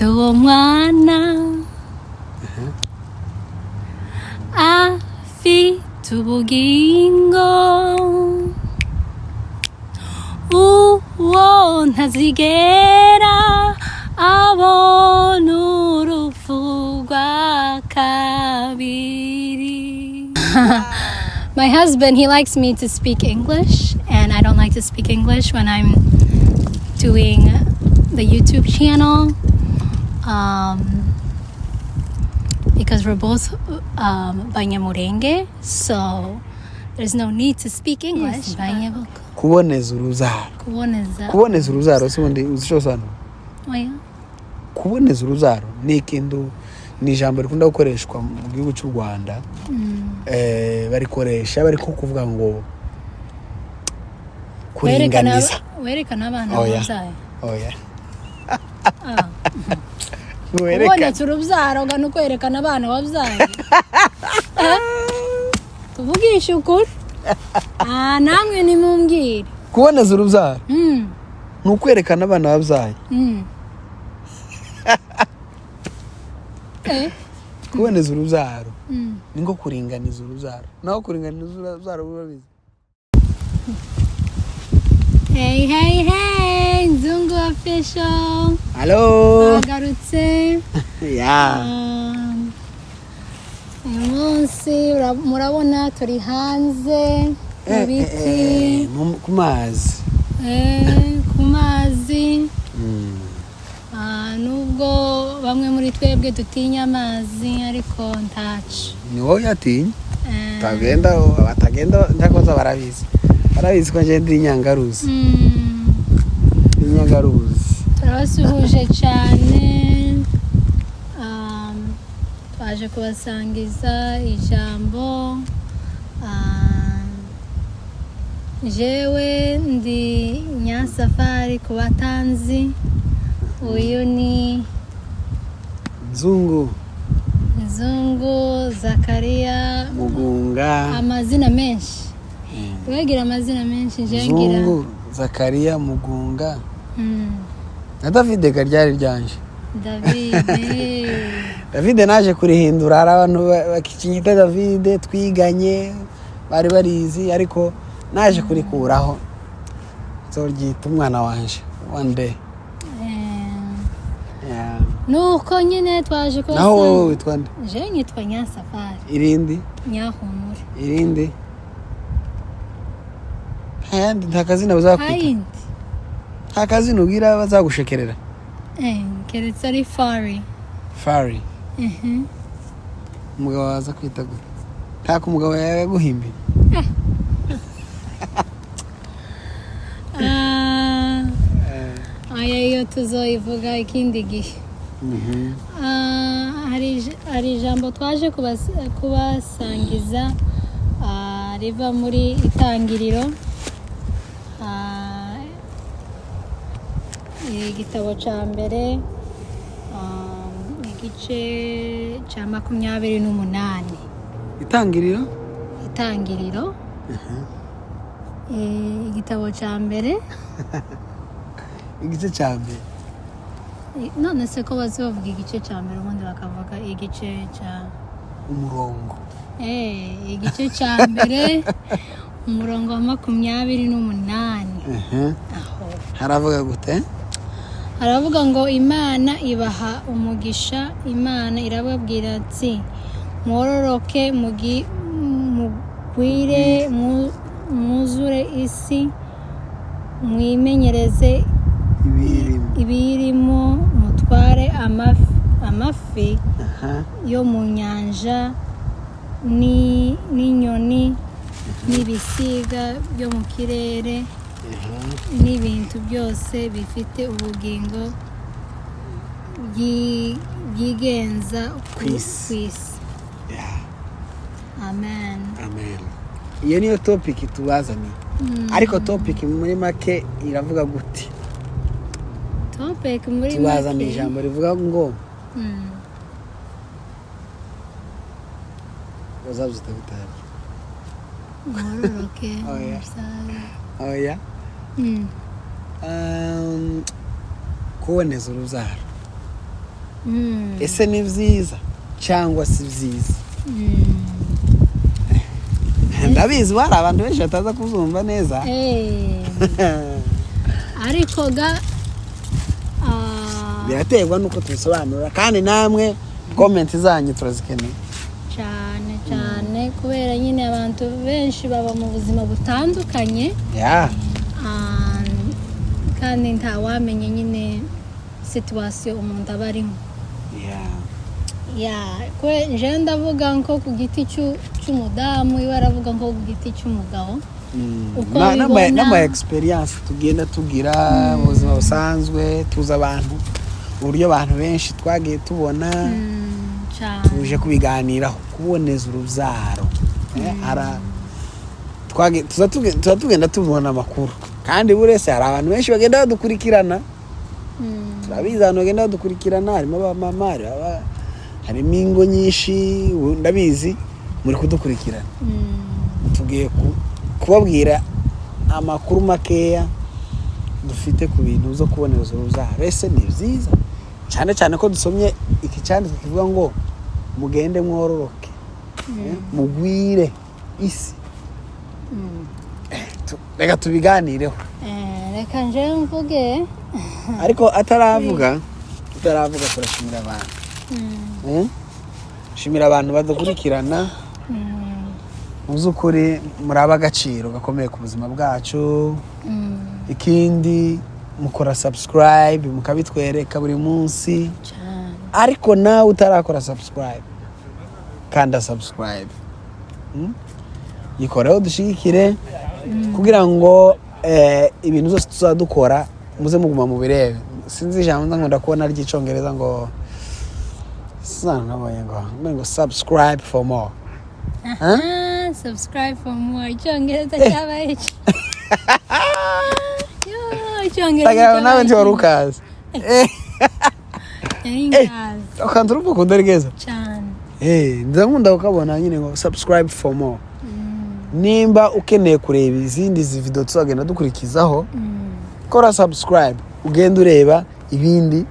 Mfise uwo mwana afite ubugingo, uwo ntazigera abona urupfu rwa kabiri. My husband, he likes me to speak English, and I don't like to speak English when I'm doing the YouTube channel because we're both Banyamurenge, so there's no need to speak English. Banyabuko. Kuboneza urubyaro. Kuboneza. Kuboneza urubyaro si ubundi uzi icyo bisobanura? Oya. Kuboneza urubyaro ni ikintu, ni ijambo rikunda gukoreshwa mu gihugu cy'u Rwanda. Barikoresha bari nko kuvuga ngo kuringaniza. Werekana abana Oya. wabyaye. Oya. Ah. Werekana Kuboneza urubyaro ugana ukwerekana abana wabyaye. Eh? Tuvugishe ukuri. Ah, namwe nimumbwire. Kuboneza urubyaro ni ukwerekana abana babyaye. Kuboneza urubyaro ni nko kuringaniza urubyaro, naho kuringaniza urubyaro urabizi. Hey, hey, hey, Nzungu Official. Halo. Bagarutse. Ya. Uyu munsi murabona turi hanze mu biti. Ku mazi. Ku mazi. Ah, nubwo bamwe muri twebwe dutinya amazi, ariko ntaco. Ni wowe uyatinya. Utagenda, batagenda ntakoza, barabizi, barabizi ko nje ndi inyangaruzi. Inyangaruzi. Turabasuhuje cyane. Twaje kubasangiza ijambo. Jewe ndi Nyasafari ku batanzi, uyu ni Nzungu. Nzungu Zakariya. Mugunga. Amazina menshi, wegira amazina menshi, nje ngira Nzungu Zakariya Mugunga na Davide ryari ryanje. David. Davide naje kurihindura. Hari abantu bakikinyita Davide twiganye, bari barizi, ariko naje kurikuraho, nzoryita umwana wanje one day. Yeah. Nuko nyine twaje Naho wowe witwa nde? Je nyitwa Nyasafari. Irindi? Nyahumure. Irindi? Nta yandi, nta kazina bazakwita? Hayindi. Nta kazina ugira bazagushekerera? Keretse ari Fari. Fari? Umugabo waza kwita gute? Nta ko umugabo yaguhimbiye? Ah, aya iyo tuzoyivuga ikindi gihe. Ah, hari ijambo twaje kubasangiza, riva muri Itangiriro, igitabo cya mbere, igice cya 28. Itangiriro? Itangiriro, igitabo cya mbere. Igice cya mbere. None se ko bazi bavuga igice cya mbere, ubundi bakavuga igice cya Umurongo. Igice cya mbere, umurongo wa 28. Aho. Haravuga gute? Haravuga ngo: "Imana ibaha umugisha, Imana irababwira ati: 'Mwororoke, mugwire, mwuzure isi, mwimenyereze ibirimo ibiyirimo, mutware amafi yo mu nyanja n'inyoni n'ibisiga byo mu kirere n'ibintu byose bifite ubugingo byigenza ku isi." Ku isi. Amen. Amen. Iyo niyo topic tubazaniye, ariko topic muri make iravuga gute? Topic muri Tubazaniye make ijambo rivuga ngo bazabyita gutari. Mwororoke. Oya. Mubyare. Oya. Kuboneza urubyaro. Ese ni byiza cyangwa si byiza? Ndabizi hari abantu benshi bataza kuzumva neza. Ariko ga Biraterwa n'uko tubisobanura, kandi namwe comment zanyu turazikeneye. Cyane cyane, kubera nyine abantu benshi baba mu buzima butandukanye. Kandi ntawamenye nyine situation umuntu aba arimo. Ya, kwe nje ndavuga nko ku giti cy'umudamu, iwe aravuga nko ku giti cy'umugabo. Uko abibona. N'ama experience tugenda tugira mu buzima busanzwe, tuzi abantu, uburyo abantu benshi twagiye tubona. Cyane. Tuje kubiganiraho, kuboneza urubyaro. Tuza tugenda tubona amakuru, kandi buri wese, hari abantu benshi bagenda badukurikirana. Turabizi, abantu bagenda badukurikirana harimo abamama, harimo ingo nyinshi. Ubu ndabizi muri kudukurikirana. Tugiye kubabwira amakuru makeya dufite ku bintu byo kuboneza urubyaro. Ese ni byiza? Cyane cyane ko dusomye iki cyanditswe kivuga ngo mugende mwororoke, mugwire isi. Reka tubiganireho. Reka nje mvuge. Ariko ataravuga, turashimira abantu. Shimira abantu badukurikirana. Mu by'ukuri muri ab'agaciro gakomeye ku buzima bwacu. Ikindi, mukora subscribe, mukabitwereka buri munsi. Cyane. Ariko nawe utarakora subscribe, kanda subscribe. Yikoreho, dushyigikire kugira ngo ibintu byose tuzadukora muze muguma mubirebe. Sinzi ijambo nza nkunda kubona ry'icyongereza ngo sinanabonye ngo "subscribe for more". Ah, "subscribe for more", icyongereza cyabaye iki? Yo, icyongereza Ndagira ngo nawe cyabaye ntiwari iki? ukazi. Nari nkazi. Akantu urumva ukunda ari keza. Cyane. Nza nkunda kukabona nyine ngo "subscribe for more". Nimba ukeneye kureba izindi video tuzagenda dukurikizaho, kora subscribe, ugende ureba ibindi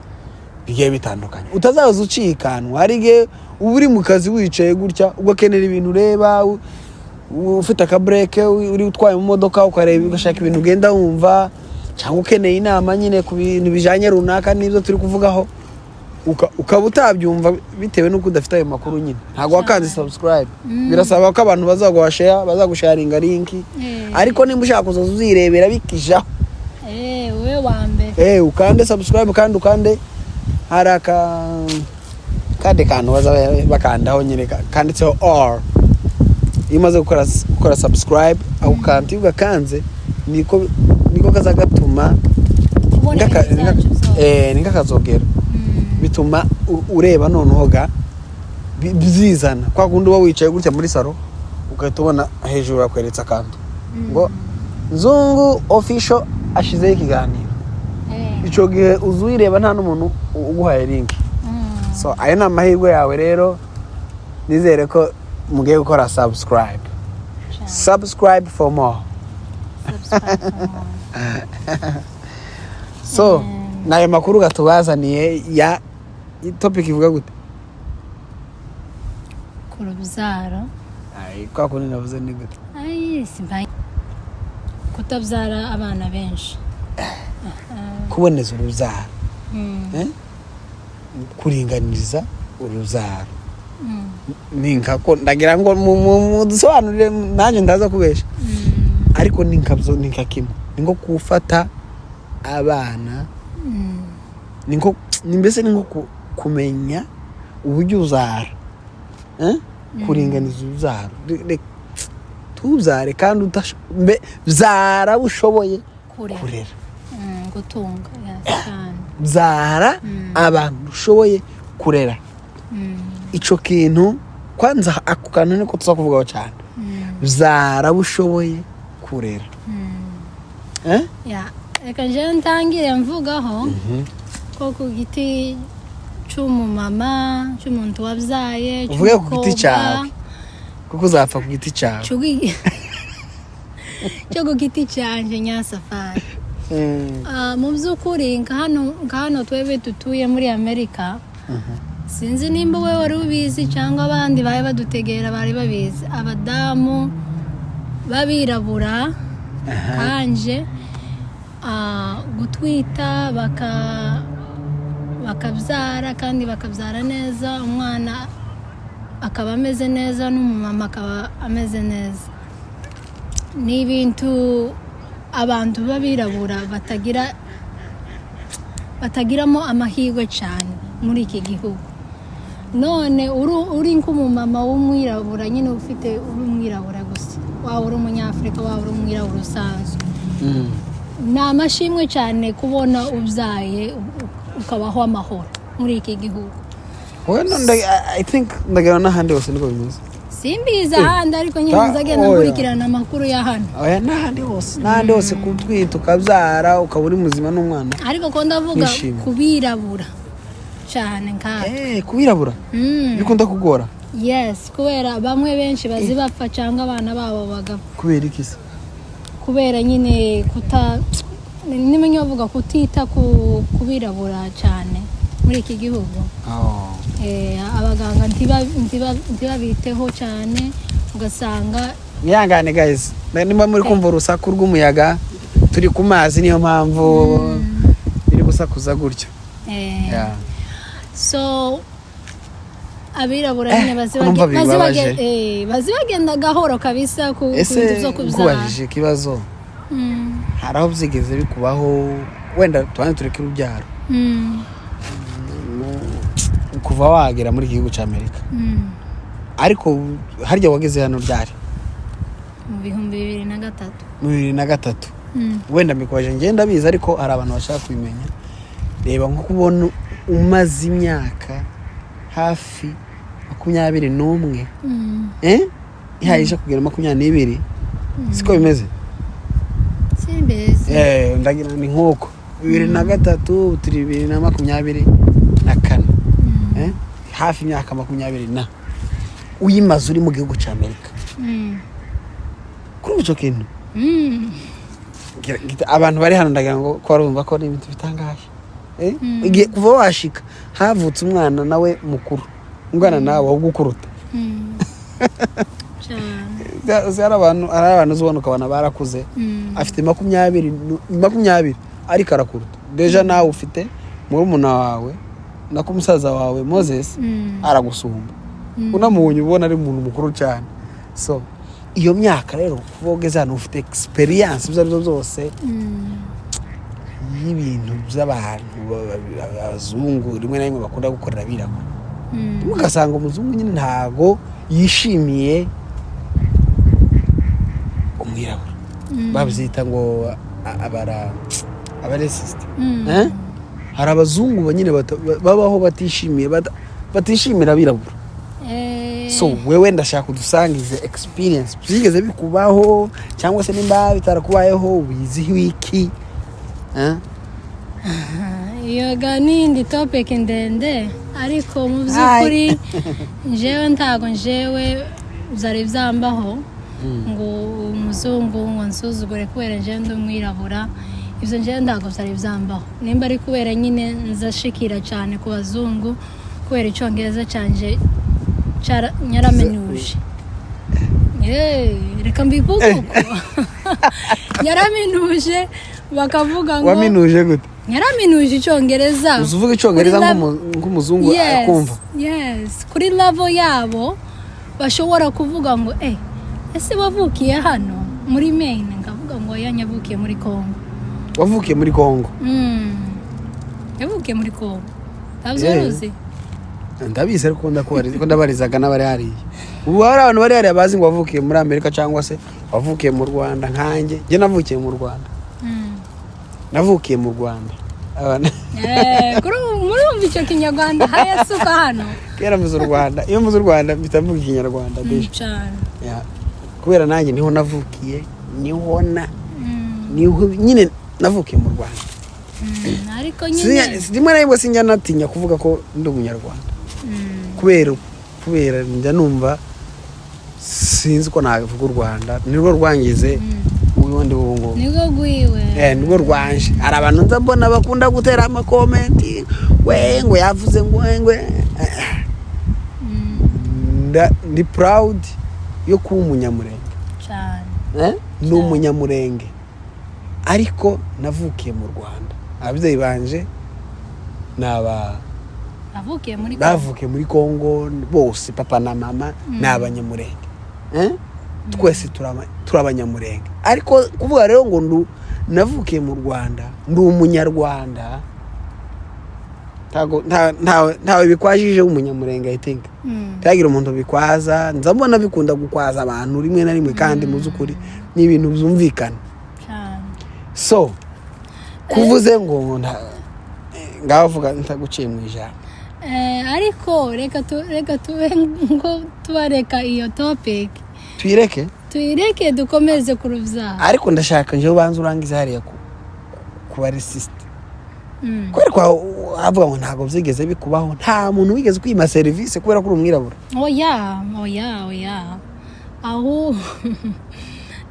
bigiye bitandukanye, utazaza ucikanwa. Hari igihe uba uri mu kazi wicaye gutya, ugakenera ibintu ureba, ufite akabureke, uri utwaye mu modoka, ukareba, ugashaka ibintu ugenda wumva, cyangwa ukeneye inama nyine ku bintu bijyanye runaka n'ibyo turi kuvugaho, ukaba utabyumva bitewe n'uko udafite ayo makuru nyine, ntabwo wakanze subscribe. Birasaba ko abantu bazaguha share, bazagusharinga link. Ariko nimba ushaka kuzaza uzirebera bikijaho, Wowe wa mbere. Ukande subscribe, kandi ukande hari aka kandi kantu baza bakandaho nyine kanditseho "all". Iyo umaze gukora subscribe, ako kantu iyo ugakanze niko kaza gatuma Kubona ibintu byacu byose. Ni nk'akazogera. Bituma ureba noneho ga byizana kwa kundi uba wicaye gutya muri salo, ugahita ubona hejuru bakweretse akantu ngo "Nzungu Official ashizeho ikiganiro". Icyo gihe uza uyireba nta n'umuntu uguhaye link. So ayo ni amahirwe yawe rero. Nizere ko mugiye gukora subscribe. Cyane. Subscribe for more. Subscribe for more. So ni ayo makuru gatubazaniye ya topic ivuga gute? Ku rubyaro. Ay, kwa kundi navuze ni gute? Ay, simba kutabyara abana benshi. Kuboneza urubyaro. Eh? Kuringaniza urubyaro. Ni nka ko ndagira ngo mudusobanurire, nanjye ndaza kubesha. Ariko ni nkabyo, ni nka kimwe, ni nko gufata abana, ni nko ni mbese ni nko kumenya uburyo uzara, eh? Kuringaniza urubyaro. Tubyare kandi mbe byara ushoboye kurera. Kurera. Gutunga, yes, cyane. Byara abantu ushoboye kurera. Ico kintu kwanza, ako kantu niko tuza kuvugaho cyane. Byara ushoboye kurera. Eh? Ya, reka nje ntangire mvugaho ko ku giti cy'umumama, cy'umuntu wabyaye, Uvuge ku giti cy'umukobwa, cyawe, kuko uzapfa ku giti cyawe. Cyo ku giti cyanjye nyasafari. Ah, mu by'ukuri nka hano twebwe dutuye muri Amerika. Sinzi nimba wowe wari ubizi cyangwa abandi bari badutegera bari babizi. Abadamu b'abirabura kanje gutwita bakabyara kandi bakabyara neza, umwana akaba ameze neza n'umumama akaba ameze neza, ni ibintu abantu b'abirabura batagiramo amahirwe cyane muri iki gihugu. None uri nk'umumama w'umwirabura nyine, ufite uri umwirabura gusa, waba uri Umunyafurika, waba uri umwirabura usanzwe, ni amashimwe cyane kubona ubyaye ukabaho amahoro muri iki gihugu. Wowe no, I think ndagira n'ahandi hose niko bimeze. Simbizi ahandi, ariko nyine nzagenda oya. nkurikirana amakuru ya hano. Oya, n'ahandi hose, n'ahandi hose kutwita ukabyara ukaba uri muzima n'umwana. Ariko ko ndavuga Nishimye. ku birabura cyane nkatwe. Kubirabura bikunda kugora. Yes, kubera bamwe benshi bazi bapfa cyangwa abana babo bagapfa. Kubera iki se? Kubera nyine kuta nimenya bavuga kutita ku birabura cyane muri iki gihugu. Oh. Abaganga ntibabiteho cyane, ugasanga Mwihangane guys, nimba muri kumva urusaku rw'umuyaga, turi ku mazi, niyo mpamvu biri gusakuza gutyo. Yeah. So abirabura nyine bazi ko numva bibabaje. bazi bagenda gahoro kabisa ku Ese bintu byo kubyara. Nkubajije ikibazo, hari aho byigeze bikubaho, wenda tubanze tureke urubyaro, kuva wagera muri iki gihugu cya Amerika, ariko harya wageze hano ryari? Mu 2003. Mu 2003. Wenda mbikubaje ngenda bizi, ariko hari abantu bashaka kubimenya. Reba nko kubona umaze imyaka hafi 21, ihayije kugera 22, siko bimeze? Simbizi. Ndagira ni nk'uko 2003, turi 2024. Hafi imyaka 20 na uyimaze uri mu gihugu cya Amerika. Kuri icyo kintu, abantu bari hano ndagira ngo ko barumva ko ari ibintu bitangaje. Igihe kuva washika havutse umwana nawe mukuru ungana nawe, ahubwo ukuruta. Cyane. Hari abantu uzibona ukabona barakuze, afite 20 ariko arakuruta. Déjà nawe ufite murumuna wawe, nako musaza wawe Moses, aragusumba. Unamubonye ubona ari umuntu mukuru cyane. So iyo myaka rero kuba ugeze hano ufite experience ibyo ari byo byose y'ibintu by'abantu abazungu rimwe na rimwe bakunda gukorera abirabura. Rimwe ugasanga umuzungu nyine ntago yishimiye umwirabura, babyita ngo aba racist. Eh? Hari abazungu nyine babaho batishimiye batishimira abirabura. So wewe ndashaka udusangize experience, byigeze bikubaho cyangwa se nimba bitarakubayeho ubiziho iki? Eh? Iyo ga ni indi topic ndende, ariko mu by'ukuri njyewe ntago njyewe byari byambaho ngo umuzungu ngo nsuzugure kubera njyewe ndi umwirabura. Ibyo njyewe ntago byari byambaho, nimba ari kubera nyine nzashikira cyane ku bazungu kubera Icyongereza cyanjye nyaramenuje. Reka mbivuge uko nyaraminuje, bakavuga ngo Waminuje gute? Nyaraminuje Icyongereza. Uzi uvuga Icyongereza Kuri nk'umuzungu akumva? Yes, kuri level yabo bashobora kuvuga ngo ese wavukiye hano muri Maine? Nkavuga ngo oya, nyavukiye muri Congo. Wavukiye muri Congo? Yavukiye muri Congo, ntabyo uzi? Ndabizi, ariko ko ndabarizaga n'abari hariya. Ubu hari abantu bari hariya bazi ngo wavukiye muri Amerika cyangwa se wavukiye mu Rwanda nkanjye. Njye navukiye mu Rwanda. Navukiye mu Rwanda. Kuri ubu murumva icyo Kinyarwanda hayasuka hano. Kera mvuze u Rwanda, iyo mvuze u Rwanda mpita mvuga Ikinyarwanda déjà. Cyane. Yeah. Kubera nanjye niho navukiye, niho na niho nyine navukiye mu Rwanda. Ariko nyine Rimwe na rimwe sinjya natinya kuvuga ko ndi Umunyarwanda, kubera njya numva sinzi ko navuga u Rwanda, nirwo rwangize ubundi ubu ngubu. Nibwo gwiwe. Nirwo rwanje. Hari abantu nza mbona bakunda gutera ama comment We ngo yavuze ngo we ngo ndi proud yo kuba Umunyamurenge. Cyane. Eh? Ndi Umunyamurenge, ariko navukiye mu Rwanda. Ababyeyi banje ni aba Avukiye muri Bavukiye muri Congo bose, papa na mama ni Abanyamurenge. Eh? Twese turi Abanyamurenge, ariko kuvuga rero ngo navukiye mu Rwanda, ndi Umunyarwanda, ntawe bikwajije w'Umunyamurenge, I think. Ntihagire umuntu bikwaza. Nza mbona bikunda gukwaza abantu rimwe na rimwe, kandi mu by'ukuri ni ibintu byumvikana. Cyane. So kuvuze ngo ngaho vuga ntaguciye mu ijambo. Ariko reka tube ngo tubareka iyo topic. Tuyireke. Tuyireke, dukomeze ku rubyaro. Ariko ndashaka njewe ubanza urangize hariya ku ba raciste, kubera ko avuga ngo ntabwo byigeze bikubaho, nta muntu wigeze kwima serivisi kubera ko uri umwirabura. Oya, oya, oya, aho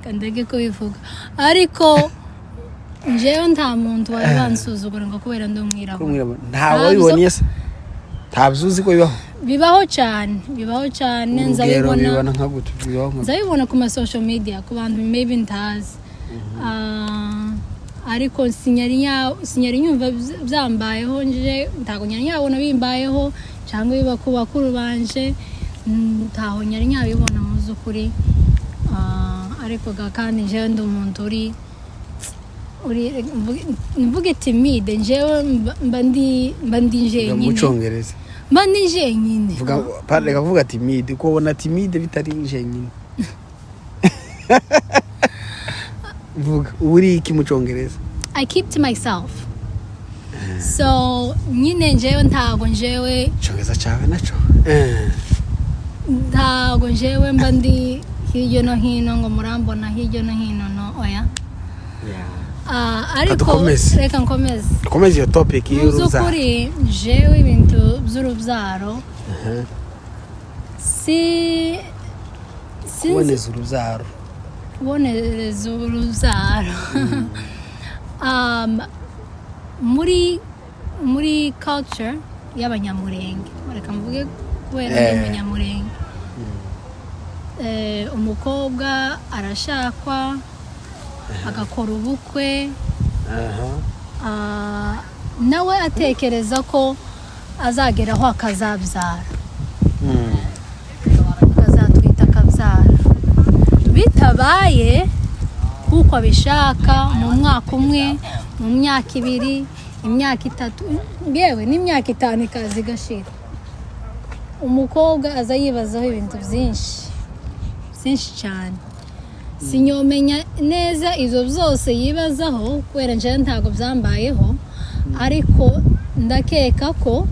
kandege kubivuga, ariko njyewe nta muntu wari wansuzugura ngo kubera ndi Ko uri umwirabura. umwirabura, ntawe wabibonye se? Ntabyo uzi ko bibaho? Bibaho cyane, bibaho cyane. Urugero? Nzabibona. Bibona nka gute? Bibaho nka gute? Nzabibona ku ma social media, ku bantu maybe ntazi. Ariko sinyari nyumva byambayeho nje, ntabwo nyari nyabona bimbayeho cyangwa biba ku bakuru banje. Ntaho nyari nyabibona mu by'ukuri. Ariko ga kandi njewe ndi umuntu uri mvuge timide. Njewe mba ndi Vuga mu jenyine. Cyongereza. Mba ndi jenyine. Vuga reka kuvuga timide, kuko ubona timide bitari jenyine. Vuga uba uri iki mu Cyongereza? I keep to myself. So nyine njewe ntabwo njewe Icyongereza cyawe nacyo. Ntabwo njewe mba ndi hirya no hino ngo murambona hirya no hino, no, oya. Ariko Dukomeze. Reka nkomeze. Dukomeze iyo topic Mu y'urubyaro. by'ukuri jewe ibintu by'urubyaro si sinzi. Kuboneza urubyaro. Kuboneza urubyaro muri culture y'Abanyamurenge, reka mvuge kubera ndi Umunyamurenge. Umukobwa arashakwa, agakora ubukwe, nawe atekereza ko azageraho akazabyara, akazatwita, akabyara. Bitabaye kuko abishaka mu mwaka umwe, mu myaka 2, imyaka 3, yewe n'imyaka 5 ikaza igashira, umukobwa aza yibazaho ibintu byinshi byinshi cyane. Sinyomenya neza ibyo byose yibazaho kubera njyewe ntabwo byambayeho, ariko ndakeka ko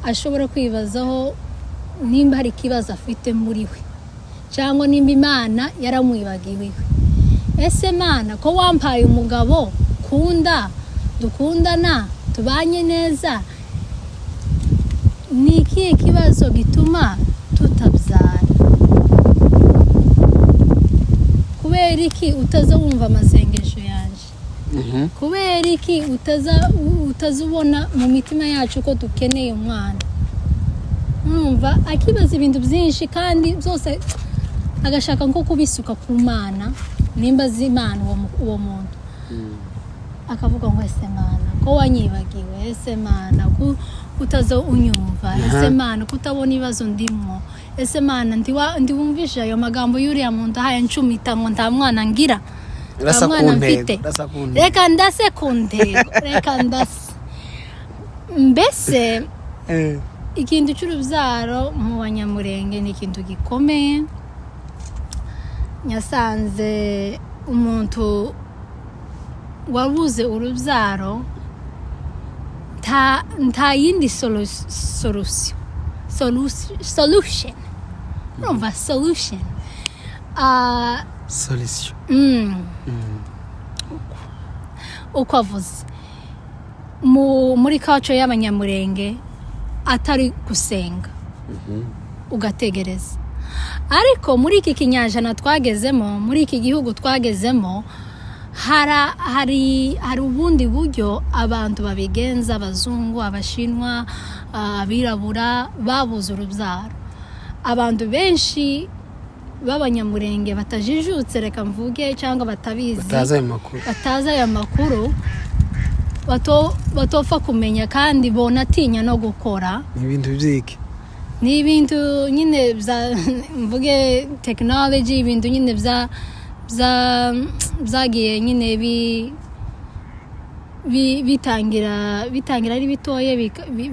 ashobora kwibazaho nimba hari ikibazo afite muri we, cyangwa nimba Imana yaramwibagiwe. Ese Mana, ko wampaye umugabo kunda, dukundana, tubanye neza, ni ikihe kibazo gituma tutabyara? Kubera iki utaza wumva amasengesho yanjye? Kubera iki utaza ubona mu mitima yacu ko dukeneye umwana? Mwumva akibaza ibintu byinshi, kandi byose agashaka nko kubisuka ku Mana, nimba azi Imana uwo muntu, akavuga ngo: "Ese Mana, ko wanyibagiwe? Ese Mana, ko utaza unyumva? Ese Mana, ko utabona ibibazo ndimwo? Ese Mana, ntiwumvishe ayo magambo y'uriya muntu ahaye ncumita ngo nta mwana ngira, nta Rasa ku mwana ntego, mfite?" rasa ku ntego. Reka ndase ku ntego, reka ndase mbese. Ikintu cy'urubyaro mu Banyamurenge ni ikintu gikomeye. Nyasanze umuntu wabuze urubyaro nta yindi solution, urumva, solution. Solution. Uko avuze muri culture y'Abanyamurenge atari gusenga ugategereza. Ariko muri iki kinyajana twagezemo, muri iki gihugu twagezemo, Hari ubundi buryo abantu babigenza, abazungu, abashinwa, abirabura babuze urubyaro. Abantu benshi b'Abanyamurenge batajijutse, reka mvuge, cyangwa batabizi, batazi ayo makuru, batazi aya makuru, batopfa kumenya kandi bonatinya no gukora. Ni ibintu by'iki? Ni ibintu nyine bya, mvuge, tekinoloji, ibintu nyine byagiye nyine bitangira ari bitoya,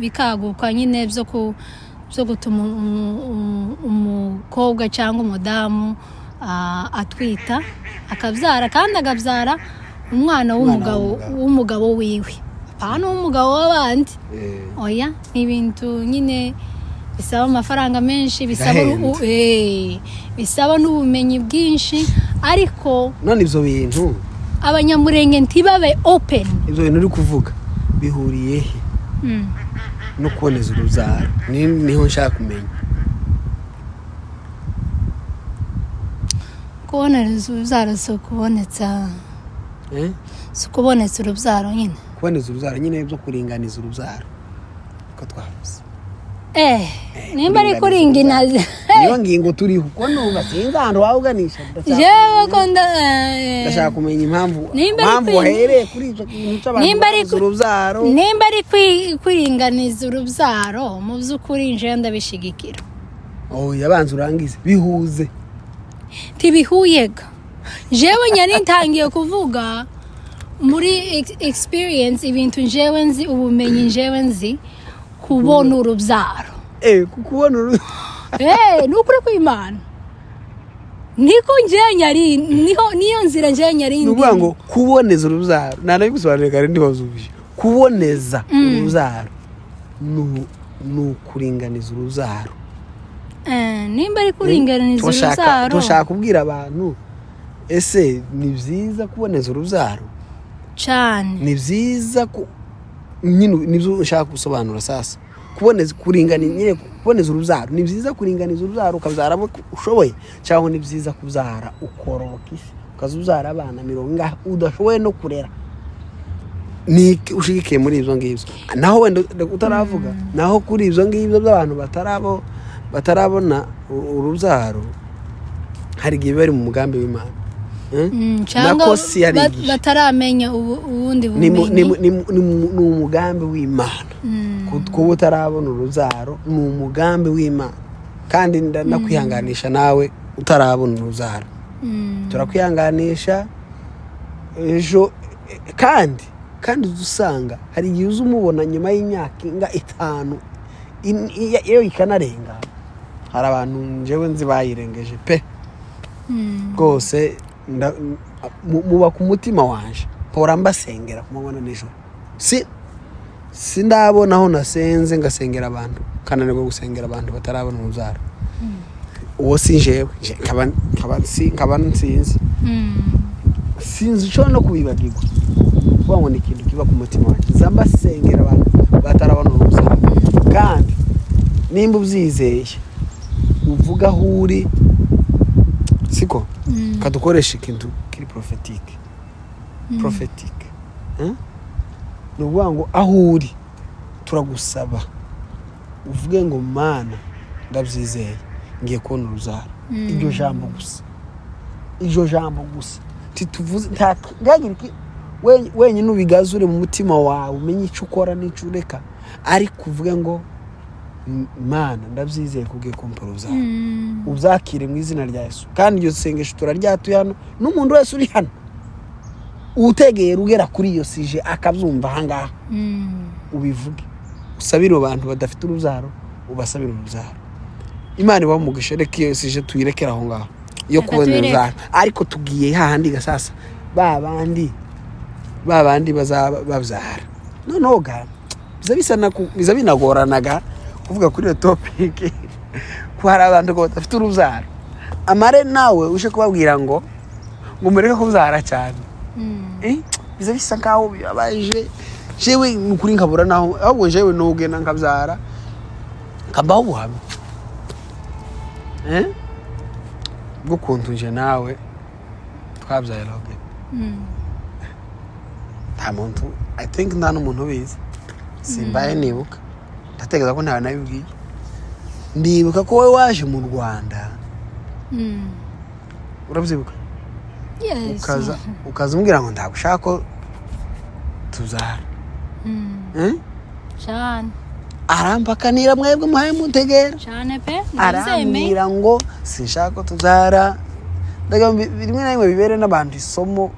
bikaguka nyine, byo gutuma umukobwa cyangwa umudamu atwita, akabyara, kandi akabyara umwana w'umugabo w'umugabo. W'umugabo wiwe, apana w'umugabo w'abandi. Oya, ni ibintu nyine bisaba amafaranga menshi, bisaba Birahenda. Bisaba n'ubumenyi bwinshi, ariko None ibyo bintu Abanyamurenge ntibabe open. Ibyo bintu uri kuvuga bihuriye he no kuboneza urubyaro? Niho nshaka kumenya. Kuboneza urubyaro si ukubonetsa Eh? Si ukubonetsa urubyaro nyine. Kuboneza urubyaro nyine, byo kuringaniza urubyaro ko twavuze. Nimba ari Kuringaniza. Kuringinaza. Niyo ngingo turiho, kuko numva sinzi ahantu waba uganisha. Jewe ko nda Ndashaka kumenya impamvu Nimba ari impamvu wahereye kuri icyo kintu cy'abantu Nimba ari baboneza urubyaro. Nimba ari kwiringaniza urubyaro, mu by'ukuri njewe ndabishigikira. Oh, yabanza urangize, bihuze. Ntibihuyega. Jewe nyari ntangiye kuvuga muri experience, ibintu njewe nzi, ubumenyi njewe nzi, kubona urubyaro. Kubona uru Ni ukuri kw'Imana, niko njewe nyari, niho niyo nzira njewe nyari. Ni ukuvuga ngo kuboneza urubyaro, ntanabigusobanurire kare, ntibazubije. Kuboneza urubyaro ni ukuringaniza urubyaro. Nimba ari kuringaniza urubyaro. Turashaka kubwira abantu: ese ni byiza kuboneza urubyaro? Cyane. Ni byiza ku nyine, nibyo nshaka gusobanura. Sasa kuboneza, kuringaniza nyine, kuboneza urubyaro ni byiza, kuringaniza urubyaro ukabyara abo ushoboye, cyangwa ni byiza kubyara ukororoka isi, ukaza ubyara abana mirongo ingahe udashoboye no kurera? Ni iki ushigikiye muri ibyo ngibyo? Naho wenda utaravuga, naho kuri ibyo ngibyo by'abantu batarabona urubyaro, hari igihe bari mu mugambi w'Imana. Eh? Cyangwa Nako si hari igihe. bataramenya ubundi Ni bumenyi. Ni umugambi w'Imana. Kuba utarabona urubyaro ni umugambi w'Imana, kandi ndakwihanganisha nawe utarabona urubyaro. Turakwihanganisha. Ejo kandi uza usanga hari igihe uza umubona nyuma y'imyaka inga 5, iyo ikanarenga. Hari abantu njyewe nzi bayirengeje pe. Rwose muba ku mutima wanje, mpora mbasengera ku manywa na nijoro. Si sindabona aho nasenze ngasengera abantu kananirwa gusengera abantu batarabona urubyaro. Uwo si njyewe. Nje nkaba nsinzi, sinzi, ushobora no kubibagirwa. Ni ukuvuga ngo ni ikintu kiba ku mutima wanjye, nza mbasengera abantu batarabona urubyaro. Kandi nimba ubyizeye, uvuga aho uri, siko? Kadukoresha ikintu kiri prophétique, prophétique, eh? Ni ukuvuga ngo aho uri turagusaba uvuge ngo: "Mana, ndabyizeye, ngiye kubona urubyaro." Iryo jambo gusa, iryo jambo gusa, ntituvuze ntihagire wenyine ubigazure mu mutima wawe, umenye icyo ukora n'icyo ureka, ariko uvuge ngo: "Mana, ndabyizeye ko ugiye kumpa urubyaro." Ubyakire mu izina rya Yesu. Kandi iryo sengesho turaryatuye hano, n'umuntu wese uri hano utegera ugera kuri iyo sujet akabyumva ahangaha, ubivuge, usabire abantu badafite urubyaro, ubasabire urubyaro. Imana ibahe umugisha. Reka iyo sujet tuyirekere aho ngaho yo Reka kubona tuyireke. urubyaro. Ariko tugiye hahandi gasasa, ba bandi bazaba babyara. Noneho ga biza bisa biza binagoranaga kuvuga kuri iyo topic, ko hari abantu ngo badafite urubyaro, amare nawe uje kubabwira ngo mureke kubyara cyane. Biza bisa nkaho bibabaje. Jewe ni ukuri nkabura naho, ahubwo jewe nugenda nkabyara, nkabaho ubuhamya bw'ukuntu nje nawe twabyaye Logan. Nta muntu, I think nta n'umuntu ubizi. Simbaye nibuka, ndatekereza ko ntawe nabibwiye. Ndibuka ko wowe waje mu Rwanda. Urabyibuka? Yes. Ukaza umbwira ngo ntabwo ushaka ko tubyara. Eh? Cyane. Arampakanira, mwebwe muhaye muntegera. Cyane pe, ndabyemeye. Arambwira ngo sinshaka ko tubyara. Ndagira ngo rimwe na rimwe bibere n'abantu isomo,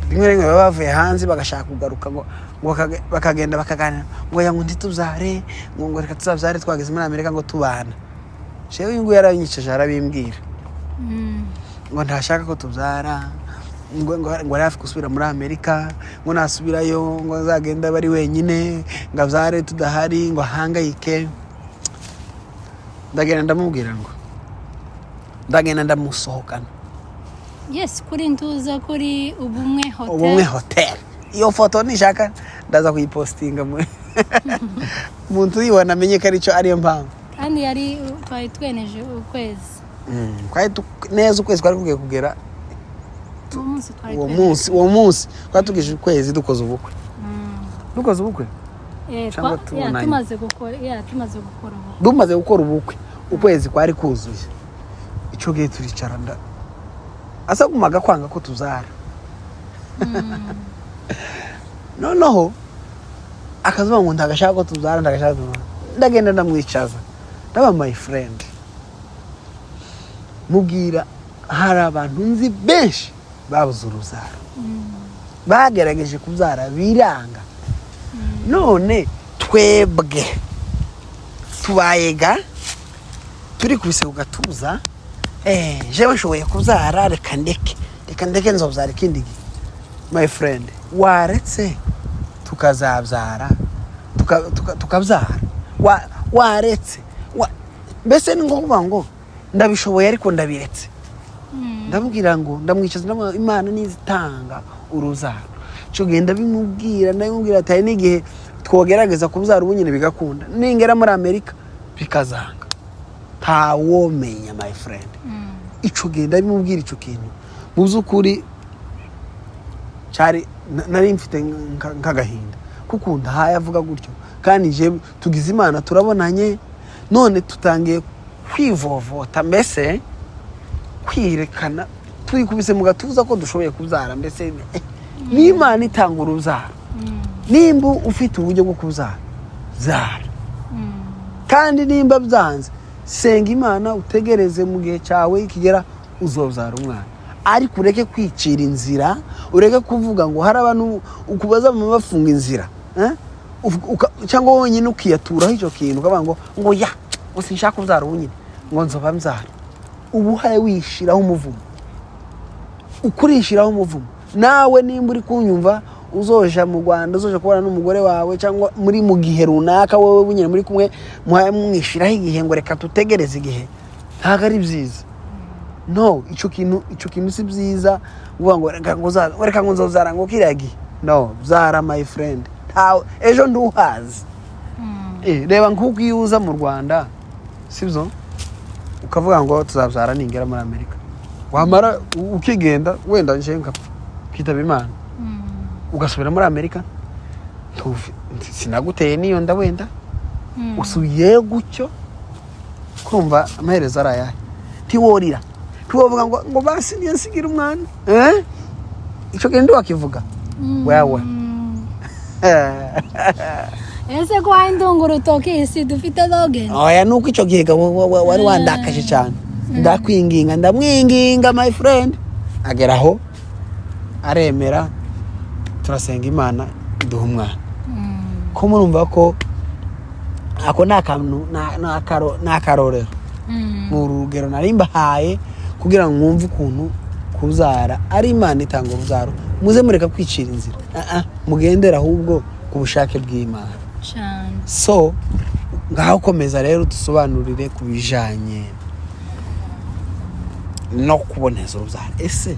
rimwe na rimwe baba bavuye hanze bagashaka kugaruka, ngo bakagenda bakaganira ngo ya ngo ntitubyare, ngo reka tuzabyare twageze muri Amerika, ngo tubana. Jewe uyu nguyu yaranyicaje arabimbwira ngo ntashaka ko tubyara, ngo ari hafi gusubira muri Amerika, ngo nasubirayo ngo azagenda aba ari wenyine, ngo abyare tudahari, ngo ahangayike. Ndagenda ndamubwira ngo ndagenda ndamusohokana. Yes, kuri ntuza, kuri Ubumwe Hotel. Ubumwe Hotel. Iyo foto nishaka ndaza kuyipostinga, umuntu uyibona amenye ko aricyo, ariyo mpamvu. Kandi yari twari tweneje ukwezi. Twari neza ukwezi kwari kugiye kugera. Uwo munsi twari Uwo tweneje. munsi, uwo munsi twari tugejeje ukwezi dukoze ubukwe. Dukoze ubukwe cyangwa tubonanye. Tumaze gukora ubukwe. Dumaze gukora ubukwe, ukwezi kwari kuzuye. Icyo gihe turicara, nda asa gumaga kwanga ko tuzara. Noneho akazuba ngo ntagashaka ko tubyara, ntagashaka ko tubyara. Ndagenda ndamwicaza, ndaba my friend, mubwira hari abantu nzi benshi babuze urubyaro, bagerageje kubyara biranga. None twebwe tubayega turi kubise ku gatuza, jewe nshoboye kubyara, reka ndeke, reka ndeke, nzobyara ikindi gihe. My friend, waretse tukazabyara, tukabyara, waretse mbese ni nko kuvuga ngo ndabishoboye ariko ndabiretse. Ndamubwira ngo ndamwicaza, ndamubwira Imana nizitanga urubyaro. Icyo gihe ndabimubwira, ndabimubwira ati hari n'igihe twogerageza kubyara ubu nyine bigakunda, ningera muri Amerika bikazanga, ntawomenya, my friend. Icyo gihe ndabimubwira. Icyo kintu mu by'ukuri cyari nari mfite nk'agahinda kuko ndahaye avuga gutyo, kandi je tugize Imana turabonanye, none tutangiye kwivovota, mbese kwirekana twikubise mu gatuza ko dushoboye kubyara. Mbese n'Imana itanga urubyaro, nimba ufite uburyo bwo kubyara, byara. Kandi nimba byanze, senga Imana, utegereze mu gihe cyawe kigera uzobyara umwana. Ariko ureke kwicira inzira, ureke kuvuga ngo hari abantu ukubaza bama bafunga inzira, eh? Cyangwa wonyine ukiyaturaho icyo kintu, ukavuga ngo ya ngo sinshaka kubyara ubu nyine, ngo nzoba mbyara. Uba uhaye wishiraho umuvumo, ukurishiraho umuvumo. Nawe nimba uri kunyumva, uzoja mu Rwanda, uzoja kubana n'umugore wawe, cyangwa muri mu gihe runaka wowe bunyine muri kumwe, muhaye mwishiraho igihe ngo reka tutegereze igihe, ntabwo ari byiza. No icyo kintu si byiza kuvuga ngo reka ngo nzozara ngo kiriya gihe. No byara, my friend, ntawe ejo nduhazi. Reba nk'uko iyo uza mu Rwanda, sibyo, ukavuga ngo tuzabyara ningera muri Amerika, wamara ukigenda, wenda nje nkapfa ukitaba Imana, ugasubira muri Amerika, sinaguteye n'iyo nda, wenda usubiyeyo gutyo, kumva amaherezo ari ayahe? Ntiworira, ntiwovuga ngo basi niyo nsigira umwana, eh? Icyo kintu ntiwakivuga wewe. Ese ko wahindunga urutoki isi dufite Logan? Oya, nuko icyo gihe wari wandakaje cyane. Ndakwinginga, ndamwinginga, my friend, agera aho aremera, turasenga, Imana iduha umwana. Ko murumva ko ako ni akantu ni akarorero, ni urugero nari mbahaye kugira ngo mwumve ukuntu kubyara ari Imana itanga urubyaro. Muze mureka kwicira inzira. Ah, ah, mugendere ahubwo ku bushake bw'Imana. Cyane. So ngaho komeza rero dusobanurire ku bijanye no kuboneza urubyaro. Ese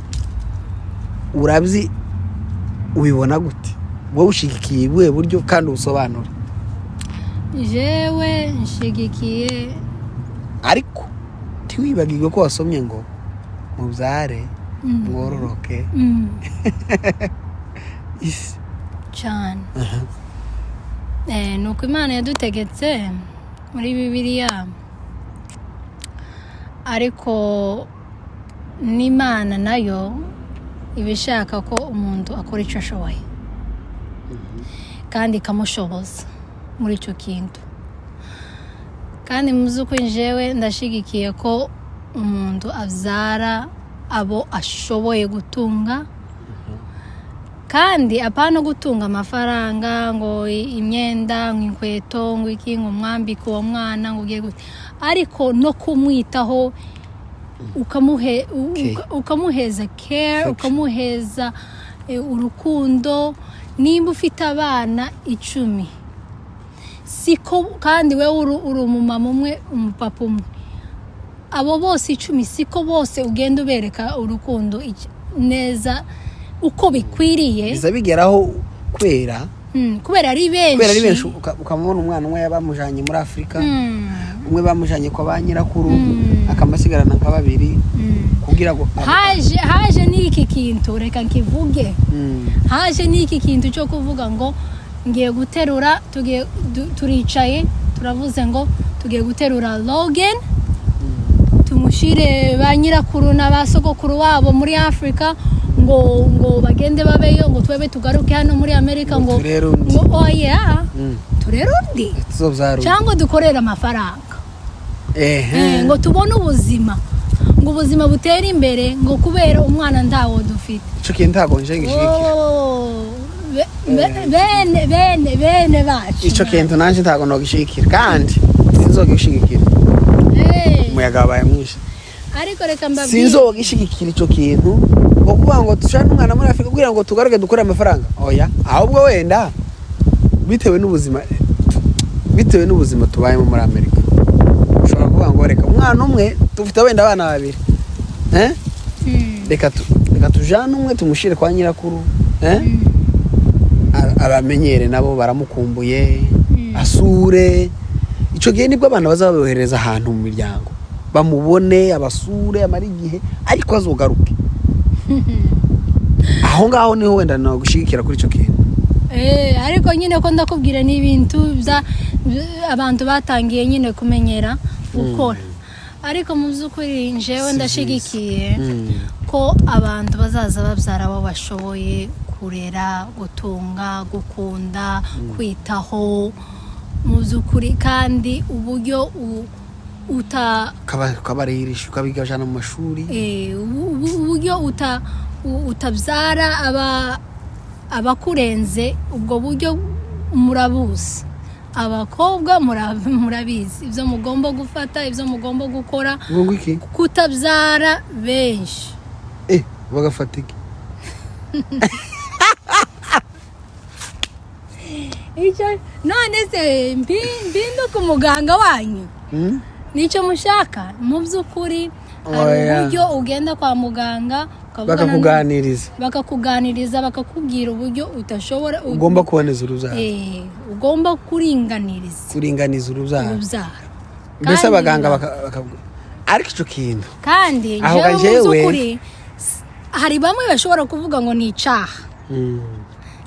urabyi ubibona gute wowe? Ushigikiye ubuhe buryo? Kandi ubusobanure. Jewe nshigikiye Ariko ntiwibagirwe ko wasomye ngo mubyare. Mwororoke isi. Cyane. Ni uko Imana yadutegetse muri Bibiliya, ariko n'Imana nayo iba ishaka ko umuntu akora icyo ashoboye kandi ikamushoboza muri icyo kintu. Kandi mu by'ukuri njyewe ndashyigikiye ko umuntu abyara abo ashoboye gutunga, kandi apana gutunga amafaranga, ngo imyenda, ngo inkweto, ngo iki, ngo umwambike uwo mwana, ngo ugiye gute, ariko no kumwitaho, ukamuheza care, Affection. ukamuheza urukundo. Nimba ufite abana 10, siko kandi wowe uri umumama umwe, umupapa umwe, abo bose 10 siko bose ugenda ubereka urukundo neza uko bikwiriye. Biza bigeraho kubera Kubera ari benshi. Kubera ari benshi, ukamubona umwana umwe bamujanye muri Afurika, umwe bamujanye kwa ba nyirakuru, akamasigarana nka babiri kugira ngo Haje n'iki kintu, reka nkivuge. Haje n'iki kintu cyo kuvuga ngo ngiye guterura, tugiye turicaye turavuze ngo tugiye guterura Logan, tumushyire ba nyirakuru na ba sogokuru wabo muri Afurika, ngo bagende babeyo, ngo twebe tugaruke hano muri Amerika, ngo turere undi. Ngo oya, turere undi. Tuzobyara undi. Cyangwa dukorere amafaranga. Ehe. Ngo tubone ubuzima, ngo ubuzima butere imbere, ngo kubera umwana ntawo dufite. Ico kintu ntabwo nje ngishigikira. Oh, bene bacu. Ico kintu nanje ntabwo nogishigikira kandi sinzogishigikira. Umuyaga wabaye mwinshi. Ariko reka mbabwire. Sinzogishigikira ico kintu, ngo kuvuga ngo dushane umwana muri Afurika kugira ngo tugaruke dukore amafaranga, oya. Ahubwo wenda bitewe n'ubuzima tubayemo muri Amerika, ushobora kuvuga ngo reka umwana umwe, dufite wenda abana babiri, eh? Reka tujane umwe tumushyire kwa nyirakuru, eh? Abamenyere nabo baramukumbuye, asure. Icyo gihe nibwo abana bazabohereza ahantu mu miryango, bamubone, abasure, amare igihe, ariko azogaruke. Aho ngaho niho wenda nagushyigikira kuri icyo kintu. Ariko nyine ko ndakubwira, ni ibintu abantu batangiye nyine kumenyera gukora, ariko mu by'ukuri njyewe Si ndashigikiye ko abantu bazaza babyara abo bashoboye kurera, gutunga, gukunda, kwitaho mu by'ukuri, kandi uburyo uta Ukabaririsha, ukabigajana mu mashuri. Uburyo utabyara abakurenze, ubwo buryo murabuzi. Abakobwa murabizi ibyo mugomba gufata, ibyo mugomba gukora. Ngo iki? Kutabyara benshi. Bagafata iki? Icyo none se mpinduke umuganga wanyu? Nicyo mushaka mu by'ukuri? Hari Oya. uburyo ugenda kwa muganga ukavugana Bakakuganiriza. Bakakuganiriza, bakakubwira uburyo udashobora Ugomba kuboneza urubyaro. Ugomba kuringaniriza. Kuringaniza urubyaro. Urubyaro. Mbese Kandi abaganga ariko icyo kintu kandi Aho njyewe mu by'ukuri hari bamwe bashobora kuvuga ngo ni icyaha,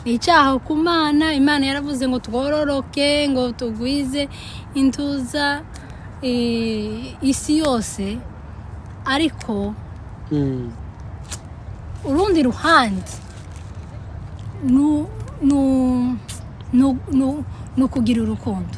ni icyaha ku Mana. Imana yaravuze ngo twororoke, ngo tugwize intuza isi yose, ariko urundi ruhande nu ukugira urukundo,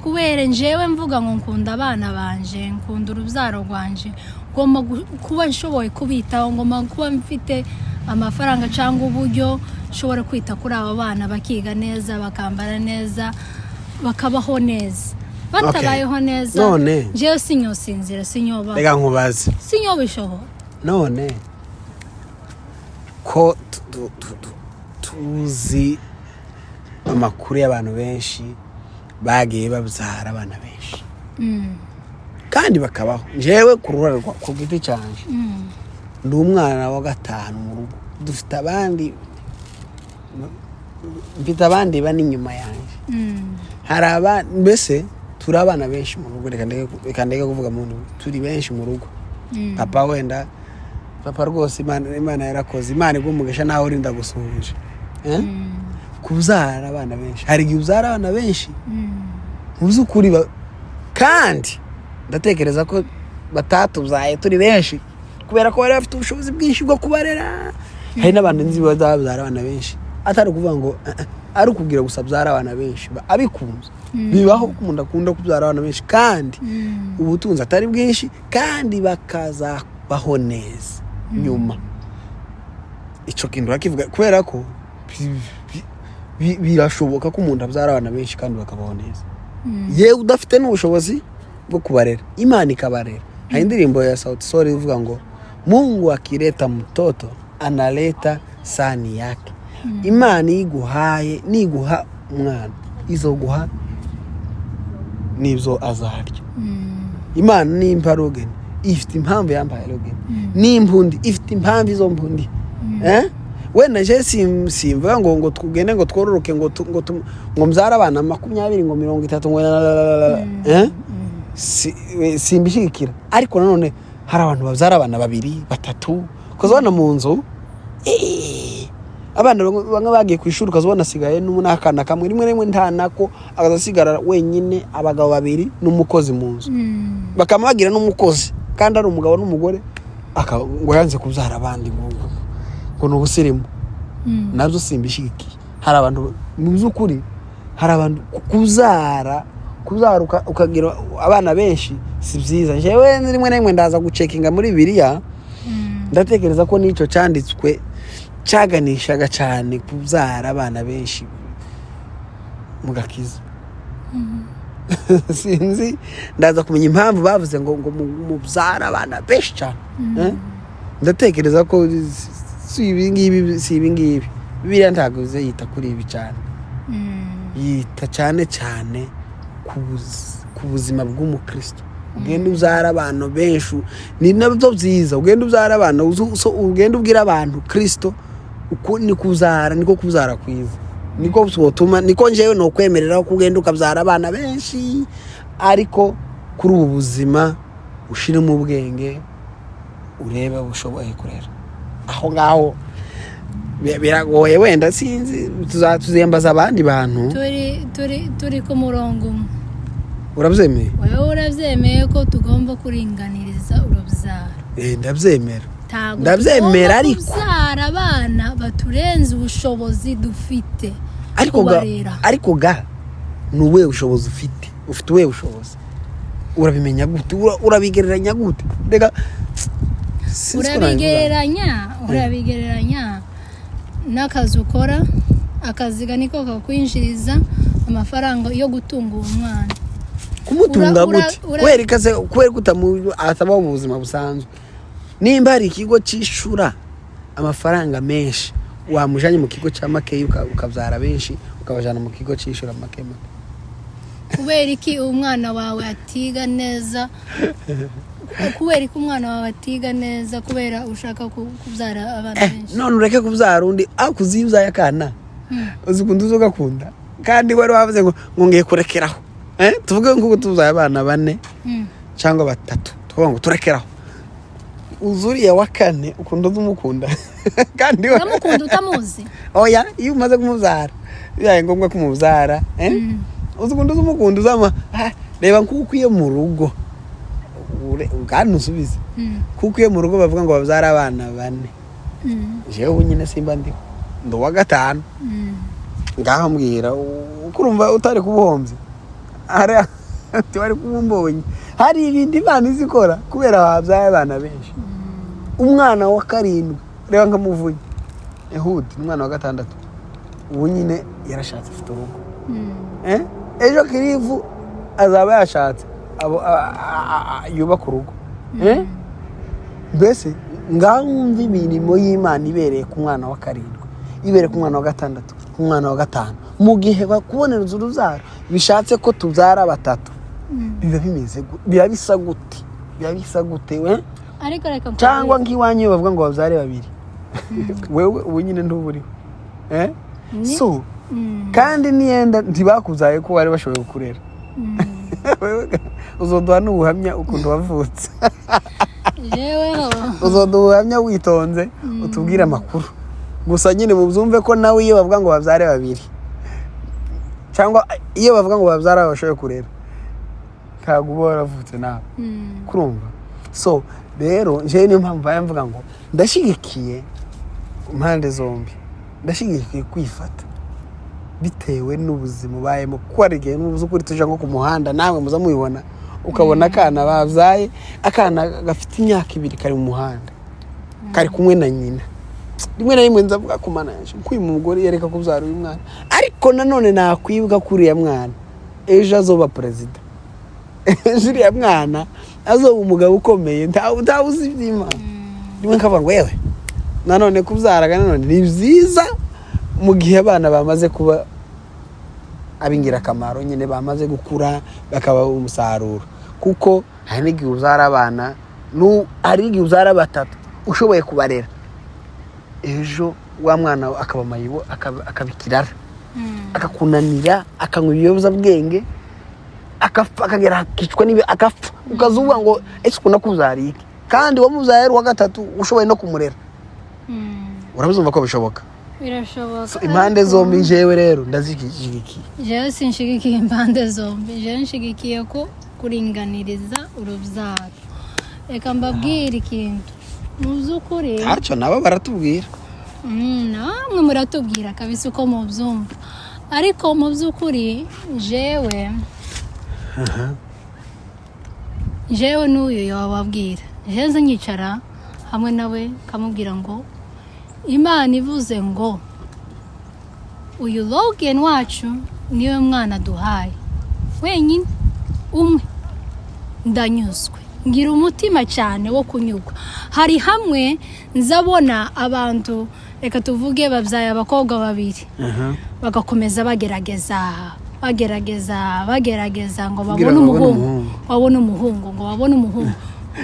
kubera njyewe mvuga ngo nkunda abana banje, nkunda urubyaro rwanje, ngomba kuba nshoboye kubitaho, ngomba kuba mfite amafaranga cyangwa uburyo nshobora kwita kuri abo bana, bakiga neza, bakambara neza, bakabaho neza. Batabayeho neza, None. njyewe sinyosinzira, sinyoba Reka nkubaze. sinyobishobora. None ko tuzi amakuru y'abantu benshi bagiye babyara abana benshi kandi bakabaho, njyewe ku ruhare ku giti cyanjye, ndi umwana wa gatanu mu rugo, dufite abandi, mfite abandi bane inyuma yanjye. Hari aba mbese turi abana benshi mu rugo. Reka ndeke kuvuga mu rugo, turi benshi mu rugo. Papa wenda Papa rwose, Imana yarakoze, Imana iguha umugisha nawe urinda gusuhuje. Eh? Kubyara abana benshi, hari igihe ubyara abana benshi mu by'ukuri kandi ndatekereza ko batatubyaye turi benshi kubera ko bari bafite ubushobozi bwinshi bwo kubarera. Hari n'abantu nzi bazabyara abana benshi, atari ukuvuga ngo ari ukubwira gusa abyara abana benshi abikunze. Bibaho ko umuntu akunda kubyara abana benshi kandi ubutunzi atari bwinshi, kandi bakazabaho neza nyuma. Icyo kintu urakivuga kubera ko birashoboka ko umuntu abyara abana benshi kandi bakabaho neza, yewe udafite n'ubushobozi bwo kubarera, Imana ikabarera. Hari indirimbo ya Sauti Sol ivuga ngo "Mungu akileta mtoto analeta sahani yake". Imana iyo iguhaye, niguha umwana, izoguha n'ibyo azarya. Imana nimba rogeni, ifite impamvu yambaye rogeni, n'impundi ifite impamvu izo mpundi. Eh? Wenda nje simvuga ngo tugende ngo twororoke, ngo mbyare abana 20, ngo 30, ngo lalalala. Eh? Simbishyigikira, ariko nanone hari abantu babyara abana babiri, batatu, ukazabona mu nzu abana bamwe bagiye ku ishuri, ukazabona asigaye n'akana kamwe, rimwe rimwe nta nako, akaza asigara wenyine, abagabo babiri n'umukozi mu nzu. Bakaba bagira n'umukozi kandi ari umugabo n'umugore, ngo yanze kubyara abandi, ngo ni ubusirimu. Nabyo simbishyigikiye. Hari abantu, mu by'ukuri hari abantu kubyara ukagira abana benshi si byiza. Njyewe rimwe na rimwe ndaza gucekinga muri Bibiliya. Ndatekereza ko n'icyo cyanditswe cyaganishaga cyane kubyara abana benshi mu gakiza. Sinzi, ndaza kumenya impamvu bavuze ngo mubyara abana benshi cyane. Eh? Ndatekereza ko si ibi ngibi, si ibi ngibi. Bibiliya ntabwo ize yita kuri ibi cyane. Yita cyane cyane ku buzima bw'umukristo. Ugenda ubyara abantu benshi, ni nabyo byiza. Ugenda ubyara abantu, ugenda ubwira abantu Kristo. Uko ni kubyara, niko kubyara kwiza, niko twotuma, niko njyewe nokwemerera ko ugenda ukabyara abana benshi, ariko kuri ubu buzima ushiremo ubwenge, urebe ushoboye kurera. Aho ngaho biragoye wenda, sinzi, tuziyambaza abandi bantu. Turi ku murongo umwe. Urabyemeye? Wowe urabyemeye ko tugomba kuringaniriza urubyaro? Eh, ndabyemera. Ntabwo Ndabyemera, tugomba ariko kubyara abana baturenze ubushobozi dufite ariko ga kubarera. Ariko ga ni ubuhe bushobozi ufite? Ufite ubuhe bushobozi? Urabimenya gute? Urabigereranya gute? Reka, sinzi ko nabivuga. Urabigereranya n'akazi ukora. Akazi ga niko kakwinjiriza amafaranga yo gutunga uwo mwana. Kumutunga gute? Kubera ikaze, kubera ko atabaho mu buzima busanzwe. Nimba hari ikigo cyishura amafaranga menshi, wamujanye mu kigo cya makeya, ukabyara benshi, ukabajana mu kigo cyishura make make. Kubera iki umwana wawe atiga neza? Kubera iki umwana wawe atiga neza kubera ushaka kubyara abana benshi? None ureke kubyara undi, ariko uzi iyo ubyaye akana, uzi ukuntu uza ugakunda, kandi wari wavuze ngo ngiye kurekeraho. Eh, tuvuge nk'uko tubyaye abana bane cyangwa batatu, tuvuga ngo turekeraho, uzi uriya wa kane ukunda uza umukunda kandi Uramukunda utamuzi? Oya, iyo umaze kumubyara, bibaye ngombwa ko umubyara, eh? Uzi ukuntu uza umukunda, uzama reba nk'uko iyo mu rugo kandi usubize, kuko iyo mu rugo bavuga ngo babyara abana bane, jewe ubu nyine simba ndiho, ndi uwa gatanu. Ngaho mbwira, uko urumva utari kubuhombye, hari wari kuba umbonye. Hari ibintu Imana izi ikora kubera babyaye abana benshi. Umwana wa karindwi, reba nka Muvunyi Ehudi, ni umwana wa gatandatu, ubu nyine yarashatse, afite urugo. Eh? Ejo Kirivu azaba yashatse, yubaka urugo. Eh? Mbese ngaho wumva imirimo y'Imana ibereye ku mwana wa karindwi, ibereye ku mwana wa gatandatu, ku mwana wa gatanu, mu gihe bakubonera urubyaro bishatse ko tubyara batatu, biba bimeze biba bisa gute? Biba bisa gute we? Ariko reka nkubwire. Cyangwa nk'iwanyu iyo bavuga ngo babyare babiri, wewe ubu nyine ntuburiho, eh? So kandi niyenda ntibakubyaye ko bari bashoboye kukurera. Wewe uzoduha n'ubuhamya ukuntu wavutse. Jeweho Uzoduha ubuhamya witonze, utubwire amakuru. Gusa nyine mubyumve ko nawe iyo bavuga ngo babyare babiri, cyangwa iyo bavuga ngo babyare abo bashoboye kurera, ntabwo uba waravutse nawe. Kurumva? So rero njyewe niyo mpamvu mbaye mvuga ngo ndashyigikiye impande zombi, ndashyigikiye kwifata bitewe n'ubuzima ubayemo, kuko hari igihe mu by'ukuri tujya nko ku muhanda, namwe muza mubibona, ukabona akana babyaye, akana gafite imyaka 2 kari mu muhanda, kari kumwe na nyina. Rimwe na rimwe nzavuga ku Mana yanjye ko uyu mugore yareka kubyara uyu mwana, ariko nanone nakwibuka ko uriya mwana ejo azoba perezida, ejo uriya mwana azoba umugabo ukomeye, ntawe uzi iby'Imana. Rimwe nkavuga ngo yewe, nanone kubyaraga nanone ni byiza mu gihe abana bamaze kuba ab'ingirakamaro nyine, bamaze gukura bakaba umusaruro, kuko hari n'igihe ubyara abana, hari n'igihe ubyara batatu ushoboye kubarera, ejo wa mwana akaba mayibo, akaba ikirara, akakunanira, akanywa ibiyobyabwenge, akapfa, akagera akicwa n'ibi, akapfa, ukaza uvuga ngo ese ukunda kubyara iki, kandi wamubyaye ari uwa gatatu ushoboye no kumurera? Urabyumva ko bishoboka? Birashoboka. So, impande ariko zombi njyewe rero ndazishyigikiye. Jewe sinshigikiye impande zombi. Jewe nshigikiye ko kuringaniriza urubyaro. Reka mbabwire ikintu mu by'ukuri. Ntacyo, nabo baratubwira. Namwe muratubwira kabisa uko mubyumva, ariko mu by'ukuri jewe n'uyu yababwira, jewe nza nyicara hamwe nawe kamubwira ngo Imana ivuze ngo uyu Logan wacu niwe mwana duhaye wenyine umwe, ndanyuzwe, ngira umutima cyane wo kunyurwa. Hari hamwe nzabona abantu, reka tuvuge babyaye abakobwa babiri, bagakomeza bagerageza, bagerageza, bagerageza ngo kugira babone ngo babone umuhungu, umuhungu. Babone umuhungu, ngo babone umuhungu,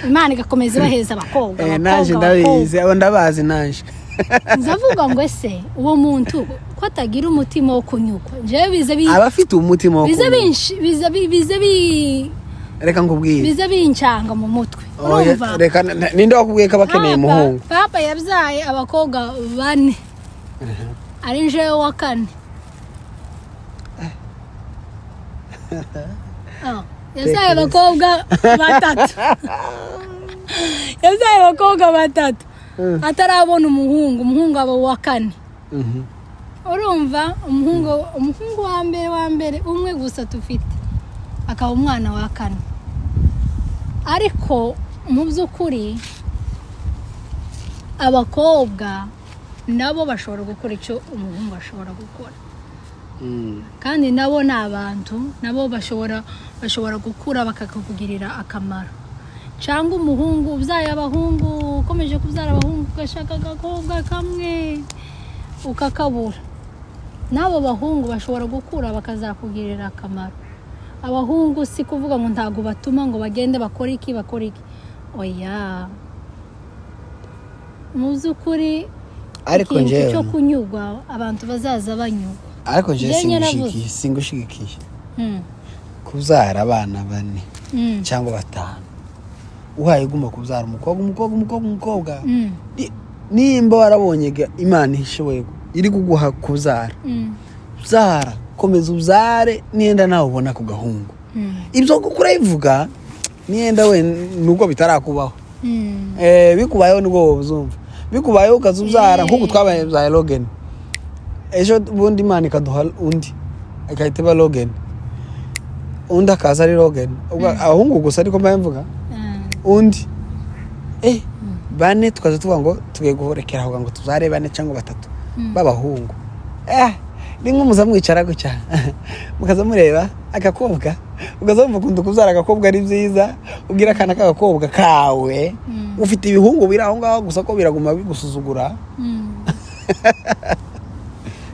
Imana igakomeza ibaheza abakobwa, Naje abakobwa, abakobwa. Ndabizi, abo ndabazi naje. Nzavuga ngo ese uwo muntu ko atagira umutima wo kunyurwa? Njyewe bize bi Abafite umutima wo bize kunyurwa. binshi bize bi Reka nkubwire. bize bincanga mu mutwe. Oya, Urumva? reka ninde wakubwiye ko abakeneye umuhungu? Papa yabyaye abakobwa bane, ari njyewe wa kane. Ah, yabyaye abakobwa batatu, yabyaye abakobwa batatu atarabona umuhungu, umuhungu aba uwa kane. Urumva, umuhungu wa mbere umwe gusa tufite akaba umwana wa kane. Ariko mu by'ukuri abakobwa nabo bashobora gukora icyo umuhungu ashobora gukora, kandi nabo ni abantu, nabo bashobora gukura bakakugirira akamaro. Cyangwa umuhungu ubyaye abahungu, ukomeje kubyara abahungu, ugashaka agakobwa kamwe ukakabura, n'abo bahungu bashobora gukura bakazakugirira akamaro. Abahungu si kuvuga ngo ntabwo batuma ngo bagende bakore iki, bakore iki, oya. Mu by'ukuri Ariko ikintu njyewe cyo kunyurwa, abantu bazaza banyurwa. Ariko njyewe Njyewe nyaravuze. singushigikiye kubyara abana bane cyangwa batanu, uhaye ugomba kubyara umukobwa, umukobwa, umukobwa, umukobwa. Nimba warabonye Imana ishoboye iri kuguha kubyara, byara, komeza ubyare, niyenda nawe ubona ku gahungu. Ibyo kuko urabivuga niyenda we nubwo bitarakubaho. Bikubayeho nibwo wabuzumva. Bikubayeho ukaza ubyara nk'uku twabaye bya Logan, ejo bundi Imana ikaduha undi igahita iba Logan, undi akaza ari Logan. Ubwo abahungu gusa, ariko mbaye mvuga undi bane, tukaza tuvuga ngo tugiye guhorekera aho ngo tubyare bane cyangwa batatu b'abahungu. Rimwe muza mwicara gutya mukaza mureba agakobwa, ukaza wumva ukuntu kubyara agakobwa ari byiza, ubwira akana k'agakobwa kawe. Ufite ibihungu biri aho ngaho gusa ko biraguma bigusuzugura.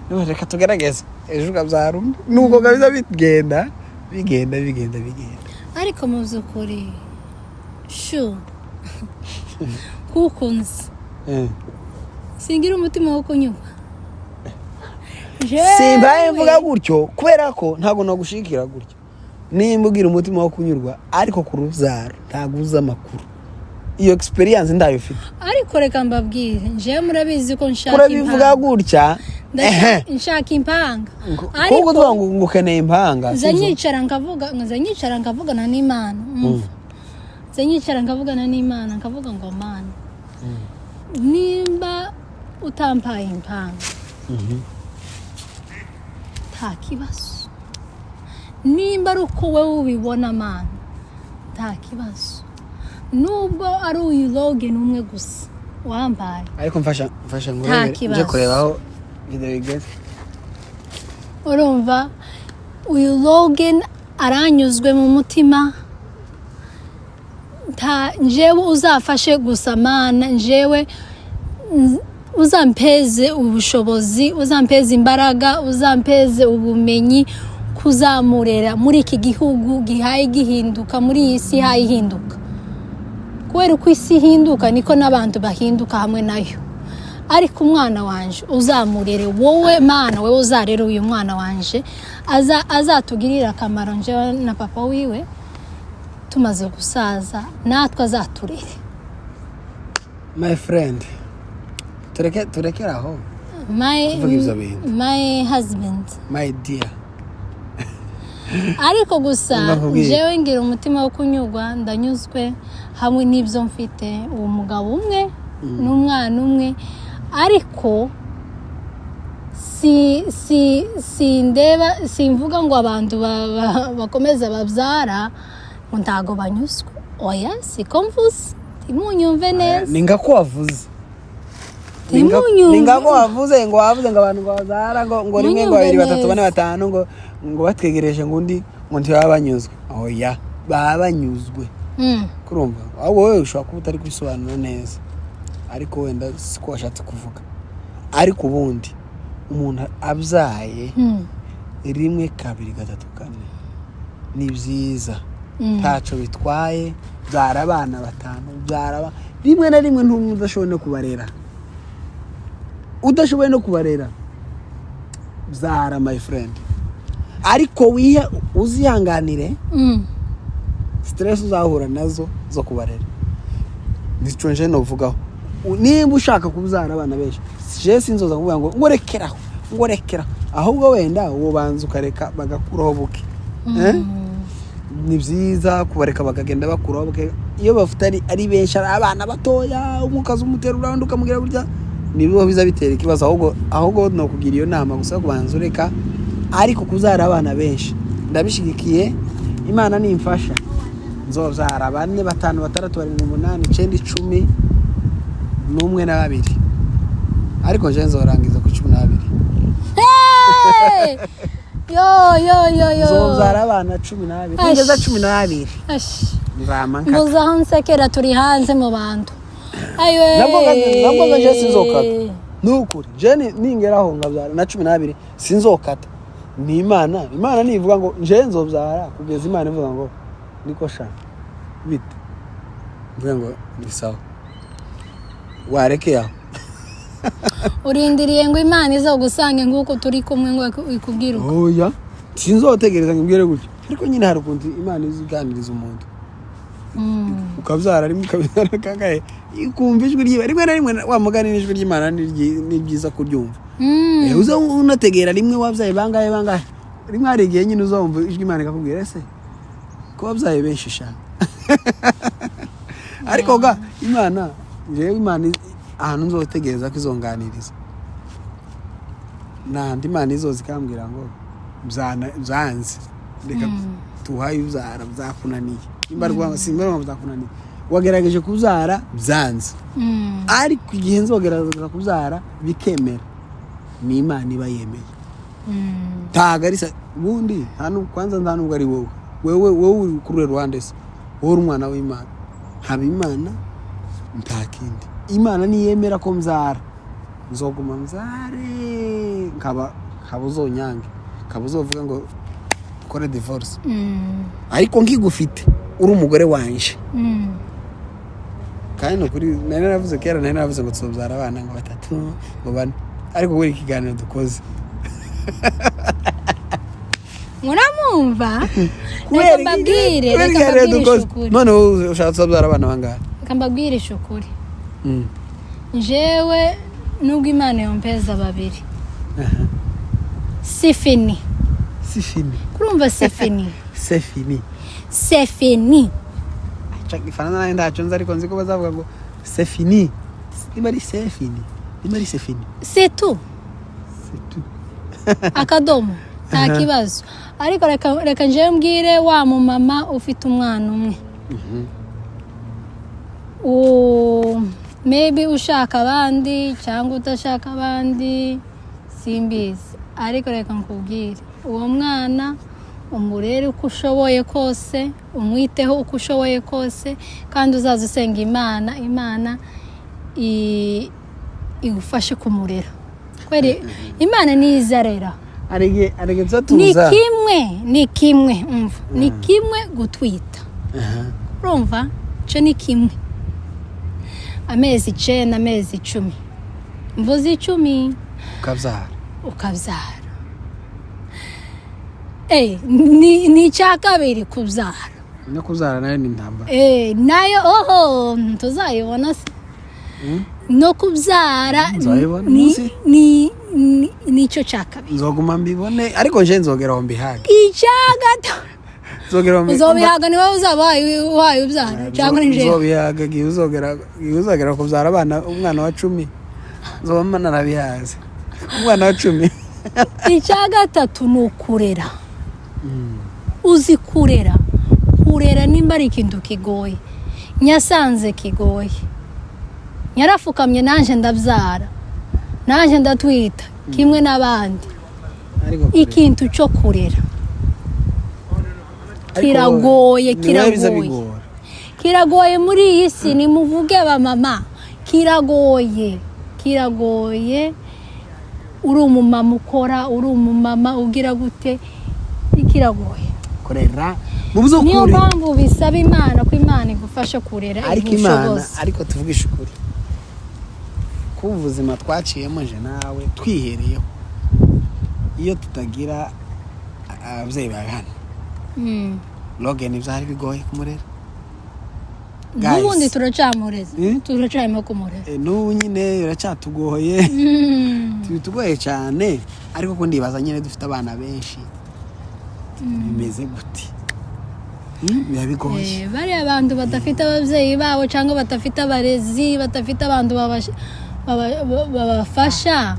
None reka tugerageze, ejo ukabyara undi, nuko biza bigenda, bigenda, bigenda, bigenda. Ariko mu by'ukuri shu kuko nzi singira umutima wo kunyurwa. Simbaye mvuga gutyo kubera ko ntabwo nagushikira gutyo. Nimba ugira umutima wo kunyurwa, ariko ku rubyaro ntabwo uzi amakuru. Iyo experience ndayo ufite. Ariko reka mbabwire, njyewe murabizi ko nshaka Kurabivuga impanga. gutya, ehe. Nshaka impanga. Kuko Ariko tuvuga ngo ukeneye impanga, nza sibyo? nyicara nkavuga, nza nyicara nkavugana n'Imana. Umva, nza nyicara nkavugana n'Imana, nkavuga ngo: "Mana, nimba utampaye impanga, nta kibazo. Nimba ari uko wowe ubibona, Mana, nta kibazo, nubwo ari uyu Logan umwe gusa wambaye." Ariko mfasha, mfasha Nta ngurebere kibazo. Nje kureba aho video igeze. Urumva, uyu Logan aranyuzwe mu mutima. Nta njyewe uzafashe gusa, Mana, njyewe uzampeze ubushobozi, uzampeze imbaraga, uzampeze ubumenyi kuzamurera muri iki gihugu gihaye gihinduka, muri iyi si ihaye ihinduka. Kubera uko isi ihinduka, niko n'abantu bahinduka hamwe nayo. Ariko umwana wanje uzamurere wowe, Mana, wowe uzarere uyu mwana wanje, azatugirire akamaro njyewe na papa wiwe tumaze gusaza, natwe azaturere. My friend, tureke, turekere aho My, kuvuga ibyo bintu. my husband. My dear. Ariko gusa Umva nkubwire. njyewe ngira umutima wo kunyurwa, ndanyuzwe hamwe n'ibyo mfite, uwo mugabo umwe n'umwana umwe. Ariko si sindeba, simvuga ngo abantu bakomeza babyara ngo ntago banyuzwe. Oya, siko mvuze, ntimunyumve neza. Ni ngako wavuze. Ntimunyumve. Ni ngako wavuze ngo, wavuze ngo abantu ngo bazara ngo rimwe, ngo Munyumve babiri, batatu, neza. bane, batanu, ngo batwegereje ngo undi, ngo ntibaba banyuzwe. Oya, baba banyuzwe. Kurumva, ahubwo wowe ushobora kuba utari kubisobanura neza, ariko wenda siko washatse kuvuga. Ariko ubundi umuntu abyaye rimwe, kabiri, gatatu, kane, ni byiza. Ntacyo bitwaye. Byara abana batanu, byara rimwe na rimwe ntumwe udashoboye no kubarera, udashoboye no kubarera, byara, my friend. Ariko wihe, uzihanganire stress uzahura nazo zo kubarera. Nicyo nje novugaho. Nimba ushaka kubyara abana benshi, je sinzoza kuvuga ngo rekeraho, ngo rekeraho. Ahubwo wenda wobanza ukareka bagakuraho buke. Eh? Ni byiza kubareka bakagenda bakuraho buke. Iyo bafite ari benshi, ari abana batoya, umwe ukaza umuterura, undi ukamubwira burya, nibo biza bitera ikibazo. Ahubwo ni ukugira iyo nama gusa yo kubanza ureka. Ariko kubyara abana benshi ndabishyigikiye. Imana nimfasha nzobyara bane, batanu, batandatu, barindwi, umunani, icyenda, 11 na babiri, ariko nje nzorangiza ku 12. Hey! Yo yo yo yo! Nzobyara abana 12. Ash. Nigeza 12, Ash. nzama nkata. Mbuze aho nsekera, turi hanze mu bantu. Ayiwe! Nabwo nje sinzokata, ni ukuri. Je ningeraho nkabyara na 12, sinzokata. Ni Imana nivuga ngo nje nzobyara kugeza Imana ivuga ngo niko sha bite, mvuga ngo ni sawa, warekeye aho. Urindiriye ngo Imana izogusange nguko turi kumwe ngo ikubwire uko? Oya, sinzotegereza ngo imbwire gutyo. Ariko nyine hari ukuntu Imana iza iganiriza umuntu, ukabyara rimwe, ukabyara kangahe, ukumva ijwi ry'Imana rimwe na rimwe. Wa mugani n'ijwi ry'Imana ni byiza kuryumva. Uza unategera rimwe wabyaye bangahe bangahe, rimwe hari igihe nyine uzumva ijwi Imana ikakubwira: "Ese ko wabyaye benshi sha?" Ariko ga Imana, njyewe Imana ahantu nzotegereza ko izonganiriza nandi, Imana izoza ikambwira ngo byanze, reka tuhaye ubyara, byakunaniye. Nimba simba ari byakunaniye, wagerageje kubyara byanze. Ariko igihe nzogerageza kubyara bikemera, ni Imana iba yemeye. Ntabwo ari ubundi kwanza nta nubwo ari wowe. Wewe uri kuri uru ruhande se, wowe uri umwana w'Imana, haba Imana, nta kindi. Imana niyemera ko mbyara, nzoguma mbyare, nkaba uzonyange, nkaba uzovuga ngo dukore divorce. Ariko nkigufite uri umugore wanje, kandi ni ukuri, nari naravuze kera, nari naravuze ngo tuzobyara abana ngo batatu, ngo bane, ariko buri kiganiro dukoze Muramumva, reka mbabwire, kubera reka ikiganiro mbabwire dukoze ukuri. None wowe ushaka tuzobyara abana bangahe? Reka Reka mbabwirishe ukuri. Njyewe nubwo Imana yompeza babiri, c'est fini. C'est fini. Kurumva, c'est fini. C'est fini. C'est fini. Ifaransa nanjye ntacyo nzi, ariko nzi ko bazavuga ngo c'est fini. Niba ari c'est fini, niba ari c'est fini. C'est tout. C'est tout. Akadomo, nta kibazo. Ariko reka njyewe mbwire wa mumama ufite umwana umwe, maybe ushaka abandi cyangwa udashaka abandi, simbizi, ariko reka nkubwire: uwo mwana umurere uko ushoboye kose, umwiteho uko ushoboye kose, kandi uzaza usenga Imana, Imana igufashe kumurera. Kweri Imana niyo izarera. Hari igihe tuza Ni tuza kimwe, ni kimwe, umva, ni kimwe gutwita. Urumva, icyo ni kimwe, amezi 9, amezi 10, mvuze 10. Ukabyara. Ukabyara. Ni icya kabiri kubyara. No kubyara nayo ni intambara. Nayo oho tuzayibona se? No kubyara. Nzayibona, ni munsi. Nicyo cya kabiri. Nzoguma mbibone, ariko nje nzogera aho mbihage. Icya gatatu. Nzogera aho Uzobihaga ni wowe uzaba wahaye ubyara cyangwa ni njyewe? Nzobihaga igihe uzogera kubyara abana, umwana wa 10 nzoba narabihaze, umwana wa 10. Icya gatatu ni ukurera. Uzi kurera? Kurera nimba ari ikintu kigoye, nyasanze kigoye. Nyarafukamye nanjye ndabyara, nanjye ndatwita kimwe n'abandi. Ariko kurera- Ikintu cyo kurera ariko kiragoye. ni wowe biza Kiragoye. bigora. Kiragoye muri iyi si, nimuvuge abamama, kiragoye, kiragoye. Uri umumama ukora, uri umumama ugira gute, kiragoye. Kurera mu Niyo by'ukuri. mpamvu bisaba Imana ko Imana igufasha kurera, Ariko Imana ubushobozi. Ariko tuvugishe ukuri, kuba ubuzima twaciyemo nje nawe twihereyeho, iyo tutagira ababyeyi bawe hano, Logan byari bigoye kumurera. Guys. N'ubundi turacyamureza. Turacyarimo kumurera. N'ubu nyine biracyatugoye. Bitugoye cyane, ariko ko ndibaza nyine dufite abana benshi bimeze gute? Biba bigoye. Bariya bantu badafite ababyeyi babo cyangwa badafite abarezi, badafite abantu babafasha,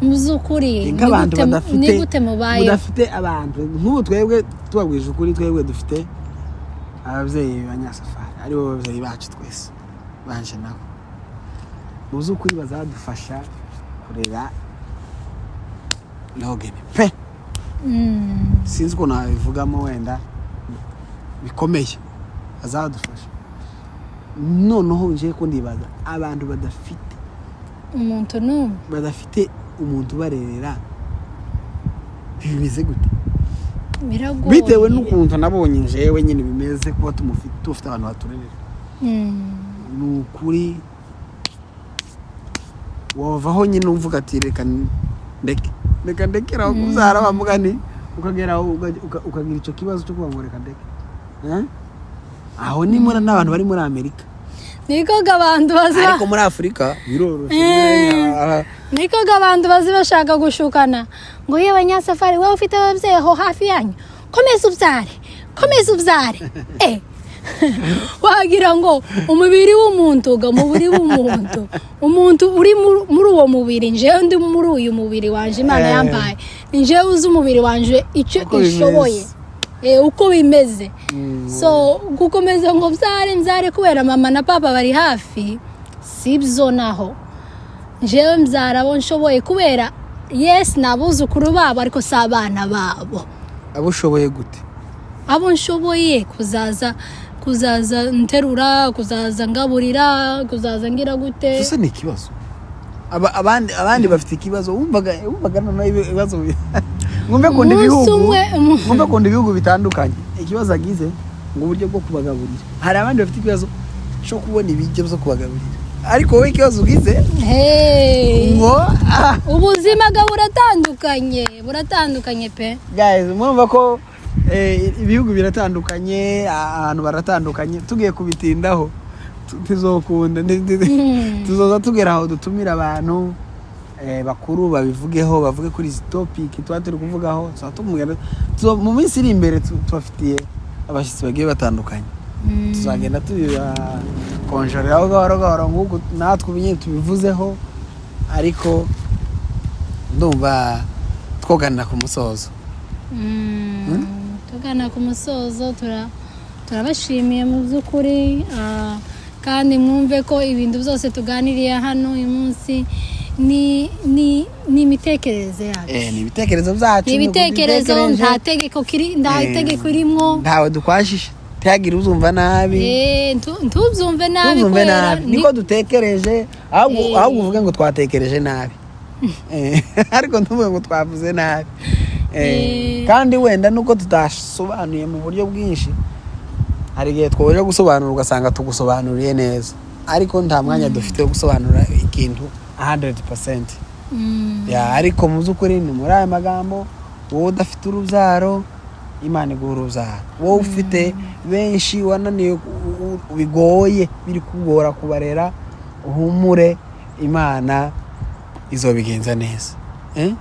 mu by'ukuri Ni nk'abantu badafite ni gute mubayeho? Mudafite abantu nk'ubu twebwe, tubabwije ukuri, twebwe dufite ababyeyi banyasafari, aribo babyeyi bacu twese banje nabo. Mu by'ukuri bazadufasha kurera Logan pe. Sinzi ukuntu nabivugamo, wenda bikomeye, bazadufasha. Noneho nje ko ndibaza abantu badafite umuntu n'umwe, badafite umuntu ubarerera, bimeze gute? Biragoye. Bitewe n'ukuntu nabonye njewe nyine bimeze kuba tumufite, tufite abantu baturerera, ni ukuri wavaho nyine uvuga ati reka ndeke, reka ndekera aho kubyara, bamugani ukagera aho ukagira icyo kibazo cyo kuvuga ngo reka ndeke. Eh? Aho ni muri n'abantu bari muri Amerika. Niko abantu bazi. Ariko muri Afurika biroroshye. Niko abantu bazi bashaka gushukana ngo yewe nyasafari, wowe ufite ababyeyi aho hafi yanyu, komeza ubyare, komeza ubyare. Wagira ngo umubiri w'umuntu ga umubiri w'umuntu, umuntu uri muri uwo mubiri, njyewe ndi muri uyu mubiri wanje Imana yampaye, ni njyewe uzi umubiri wanje icyo Uko bimeze. ishoboye. Uko bimeze. So gukomeza ngo mbyare, mbyare kubera mama na papa bari hafi, sibyo. Naho njyewe mbyara abo nshoboye kubera, yes, ni abuzukuru babo, ariko si abana babo. Abo ushoboye gute? Abo nshoboye kuzaza nterura, kuzaza ngaburira, kuzaza ngira gute. Ese ni ikibazo? Abandi bafite ikibazo. Wumvaga noneho ibibazo mwumve kunda Umunsi ibihugu umwe mwumve kunda ibihugu bitandukanye. Ikibazo agize ngo uburyo bwo kubagaburira, hari abandi bafite ikibazo cyo kubona ibiryo byo kubagaburira, ariko wowe ikibazo ugize Hey. ngo ah, Ubuzima bwa buratandukanye, buratandukanye pe. Guys, murumva ko ibihugu biratandukanye, ahantu baratandukanye. Tugiye kubitindaho. Tuzokunda tuzoza tugera aho dutumira abantu bakuru, babivugeho, bavuge kuri izi topic tuba turi kuvugaho. Tuba tumubwira mu minsi iri imbere tubafitiye abashyitsi bagiye batandukanye. Tuzagenda tubibakonjoreraho gahoro gahoro nk'uku natwe ubu nyine tubivuzeho, ariko ndumva twoganira ku musozo. Tugana ku musozo, turabashimiye mu by'ukuri, kandi mwumve ko ibintu byose tuganiriye hano uyu munsi ni imitekerereze yacu. Ni ibitekerezo byacu. Ni Ni uko ibitekerezo. dutekereje. Nta tegeko kiri, nta tegeko irimo. Ntawe dukwashije, ntihagire uzumva nabi. Ntubyumve nabi. Ntuzumve Kubera nabi, niko dutekereje. Ahubwo ahubwo uvuge ngo twatekereje nabi, ariko ntuvuge ngo twavuze nabi. Kandi wenda nuko tutasobanuye mu buryo bwinshi, hari igihe twoje gusobanura ugasanga tugusobanuriye neza, ariko nta mwanya dufite wo gusobanura ikintu 100%. Ya, ariko mu by'ukuri ni muri aya magambo: wowe udafite urubyaro, Imana iguha urubyaro. Wowe ufite benshi wananiwe, bigoye, biri kugora kubarera, uhumure, Imana izobigenza neza. Eh?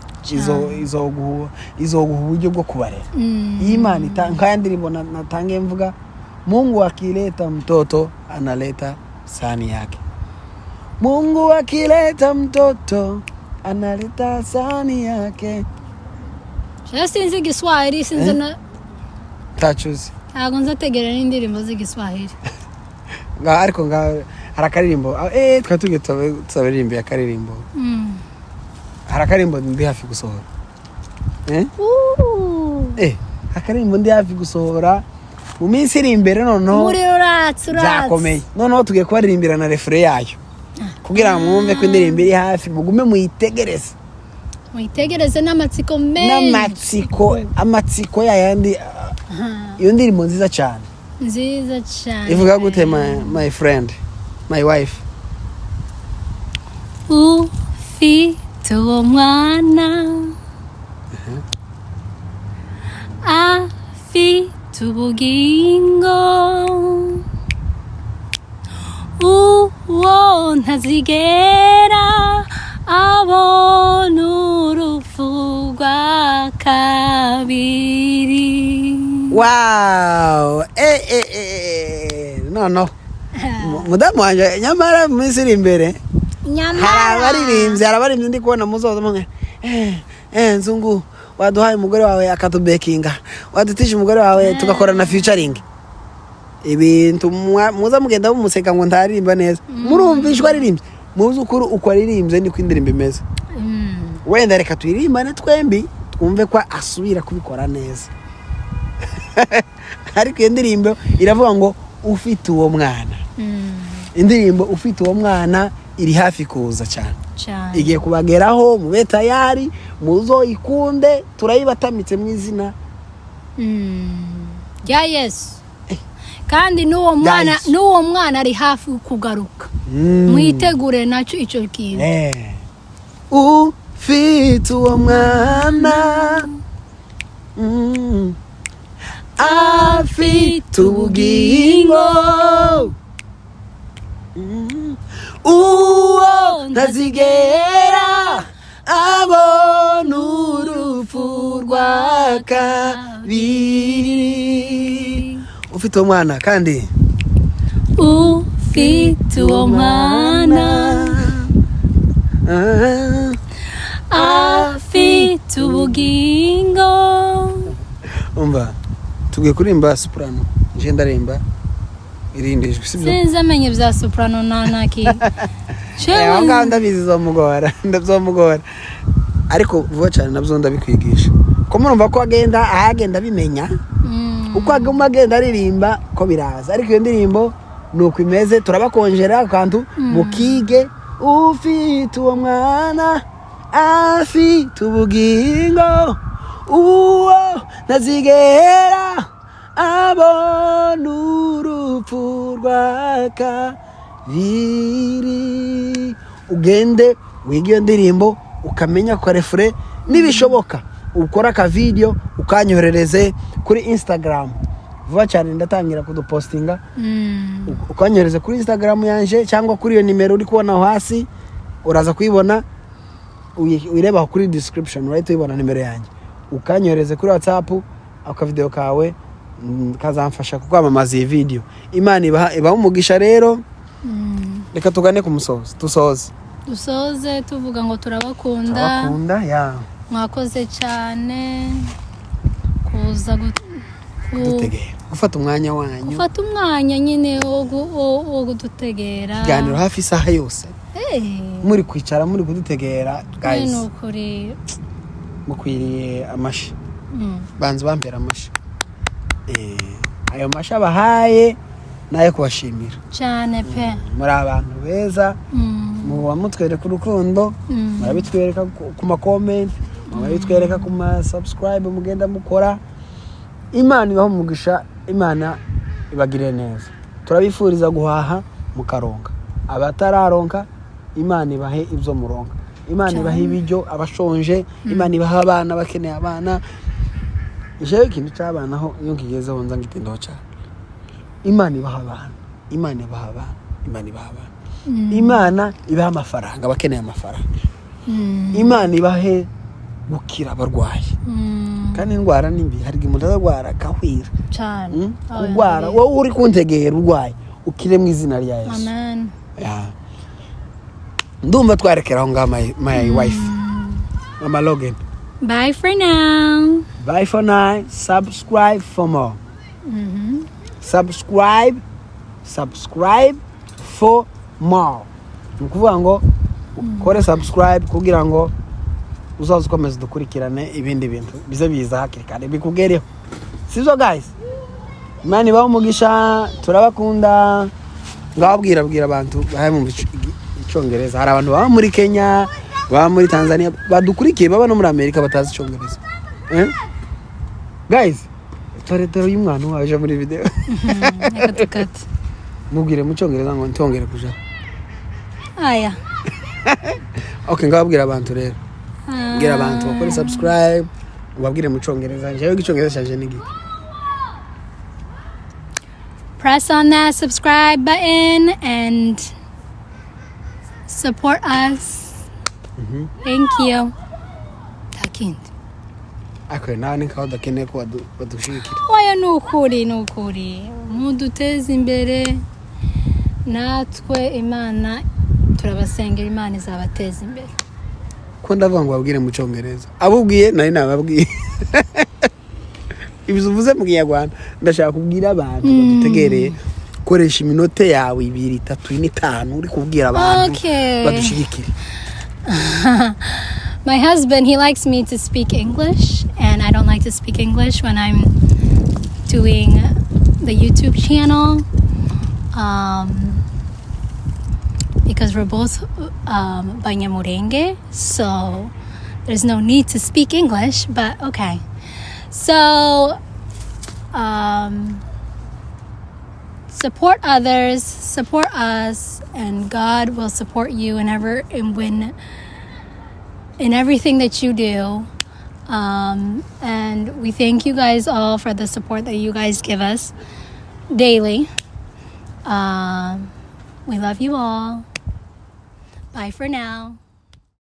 Izoguha uburyo bwo kubarera. Iyo Imana nkaya ndirimbo natangiye mvuga: "Mungu akileta mtoto analeta sahani yake. Mungu akileta mtoto analeta sahani yake." Jewe sinzi Igiswahili, sinzi na Ntacuzi. Ntabwo nzategera n'indirimbo z'Igiswahili. Ariko nga hari akaririmbo, twari tugiye tubaririmbiye akaririmbo. Hari akaririmbo ndi hafi gusohora. Akaririmbo ndi hafi gusohora mu minsi iri imbere noneho. Umuriro uratse, uratse. Byakomeye. Noneho tugiye kubaririmbira na refrain yayo kugira ngo mwumve ko indirimbo iri hafi, mugume muyitegereze. Muyitegereze n'amatsiko menshi. N'amatsiko, amatsiko yayandi. Iyo ndirimbo nziza cyane. Nziza cyane. Ivuga gute, my friend, my wife? Ufite uwo mwana afite ubugingo, uwo ntazigera abona urupfu rwa kabiri. Wow! No, mudamu wanjye, nyamara mu minsi iri imbere hari abaririmbyi ndi kubona muzoza mwe. Nzungu, waduhaye umugore wawe akatubekinga, wadutije umugore wawe tugakora na featuring. Ibintu muza mugenda mumuseka ngo ntaririmba neza, murumva ijwi aririmbye. Mu by'ukuri uko aririmbye niko indirimbo imeze. Wenda reka tuyirimbane twembi, twumve ko asubira kubikora neza. Ariko iyo ndirimbo iravuga ngo ufite uwo mwana. Indirimbo ufite uwo mwana iri hafi kuza cyane. Cyane. Igiye kubageraho, mube tayari, muzoyikunde. Turayibatamitse mu izina rya Yesu. Kandi n'uwo mwana, Yesu. n'uwo mwana ari hafi kugaruka. Mwitegure nacyo icyo kintu. Ufite uwo mwana, afite ubugingo. Uwo ntazigera abona urupfu rwa kabiri. Ufite uwo mwana kandi. Ufite uwo mwana afite ubugingo. Umva, tugiye kuririmba soprano, nje ndarimba irindi jwi, sibyo? Sinzi amenye bya soprano na naki. Aho ngaho ndabizi zomugora, ndabyomugora, ariko vuba cyane nabyo ndabikwigisha, ko murumva ko agenda ahagenda abimenya uko aguma agenda aririmba ko biraza. Ariko iyo ndirimbo ni uko imeze. Turabakonjera akantu mukige: ufite uwo mwana afite ubugingo, uwo ntazigera abona urupfu rwa kabiri. Ugende wige iyo ndirimbo, ukamenya ko refrain, nibishoboka ukora akavidiyo ukanyoherereze kuri Instagram. Vuba cyane ndatangira kudupostinga. Ukanyohereza kuri Instagram yanje cyangwa kuri iyo nimero uri kubona aho hasi, uraza kuyibona. Uyireba aho kuri description, urahita uyibona nimero yanjye, ukanyohereze kuri WhatsApp akavideo kawe, kazamfasha kukwamamaza iyi video. Imana ibaha umugisha. Rero reka tugane ku musozo, dusoze. Dusoze tuvuga ngo turabakunda. Turabakunda ya. Mwakoze cyane kuza kudutegera, gufata umwanya wanyu. Gufata umwanya nyine wo kudutegera. Ikiganiro hafi isaha yose muri kwicara muri kudutegera. Guys, ni ukuri. Mukwiriye amashi. Banza bampera amashi. Ayo mashi abahaye nayo kubashimira. Cyane pe. Muri abantu beza. Muba mutwereka urukundo. Murabitwereka ku ma comment, murabitwereka ku ma subscribe mugenda mukora. Imana ibaho umugisha, Imana ibagirire neza. Turabifuriza guhaha mukaronka, abatararonka Imana ibahe ibyo muronka, Imana ibahe ibiryo abashonje, Imana ibahe abana bakeneye abana. Jewe ikintu cy'abana ho iyo nkigezeho nza ngitindaho cyane. Imana ibaha abana, Imana ibaha abana, Imana ibaha abana, Imana ibaha amafaranga abakeneye amafaranga, Imana ibahe gukira abarwayi. Kandi indwara ni mbi, hari igihe umuntu azarwara akahwira. Cyane. Oh, Kurwara, yeah. wowe uri kuntegera urwaye, ukire mu izina rya Yesu. Amen. Yeah. Ndumva twarekera aho ngaho, my wife, Mama Logan. Bye for now. Bye for now. Subscribe for more. Subscribe, subscribe for more. Ni ukuvuga ngo ukore subscribe kugira ngo uzaze ukomeza dukurikirane, ibindi bintu bize biza hakiri kare bikugereho, sibyo guys? Imana ibahe umugisha, turabakunda. Ngaho bwira, bwira abantu bahe mu Icyongereza. Hari abantu baba muri Kenya, baba muri Tanzania badukurikiye, baba no muri Amerika batazi Icyongereza, eh? Guys, tore dore uyu mwana waje muri video. Reka dukate. Mubwire mu Cyongereza ngo ntongere kuja. Aya. Okay, ngaho bwira abantu rero, bwira abantu bakore subscribe, ubabwire mu Cyongereza. Njyewe Icyongereza cyaje ni gike. Press on that subscribe button and support us. Thank you. Ntakindi. Ariko nawe ni nkaho udakeneye ko badushigikira. Oya, ni ukuri, ni ukuri, muduteze imbere natwe Imana turabasengera, Imana izabateza imbere. Ko ndavuga ngo babwire mu Cyongereza, abubwiye nari nababwiye ibyo uvuze mu Kinyarwanda. Ndashaka kubwira abantu badutegereye, koresha iminota yawe ibiri, itatu, ine, itanu uri kubwira abantu badushigikire. My husband, he likes me to speak English, and I don't like to speak English when I'm doing the YouTube channel because we're both Banyamurenge, so there's no need to speak English, but okay. So, support others, support us, and God will support you in ever and when in everything that you do. And we thank you guys all for the support that you guys give us daily. We love you all. Bye for now.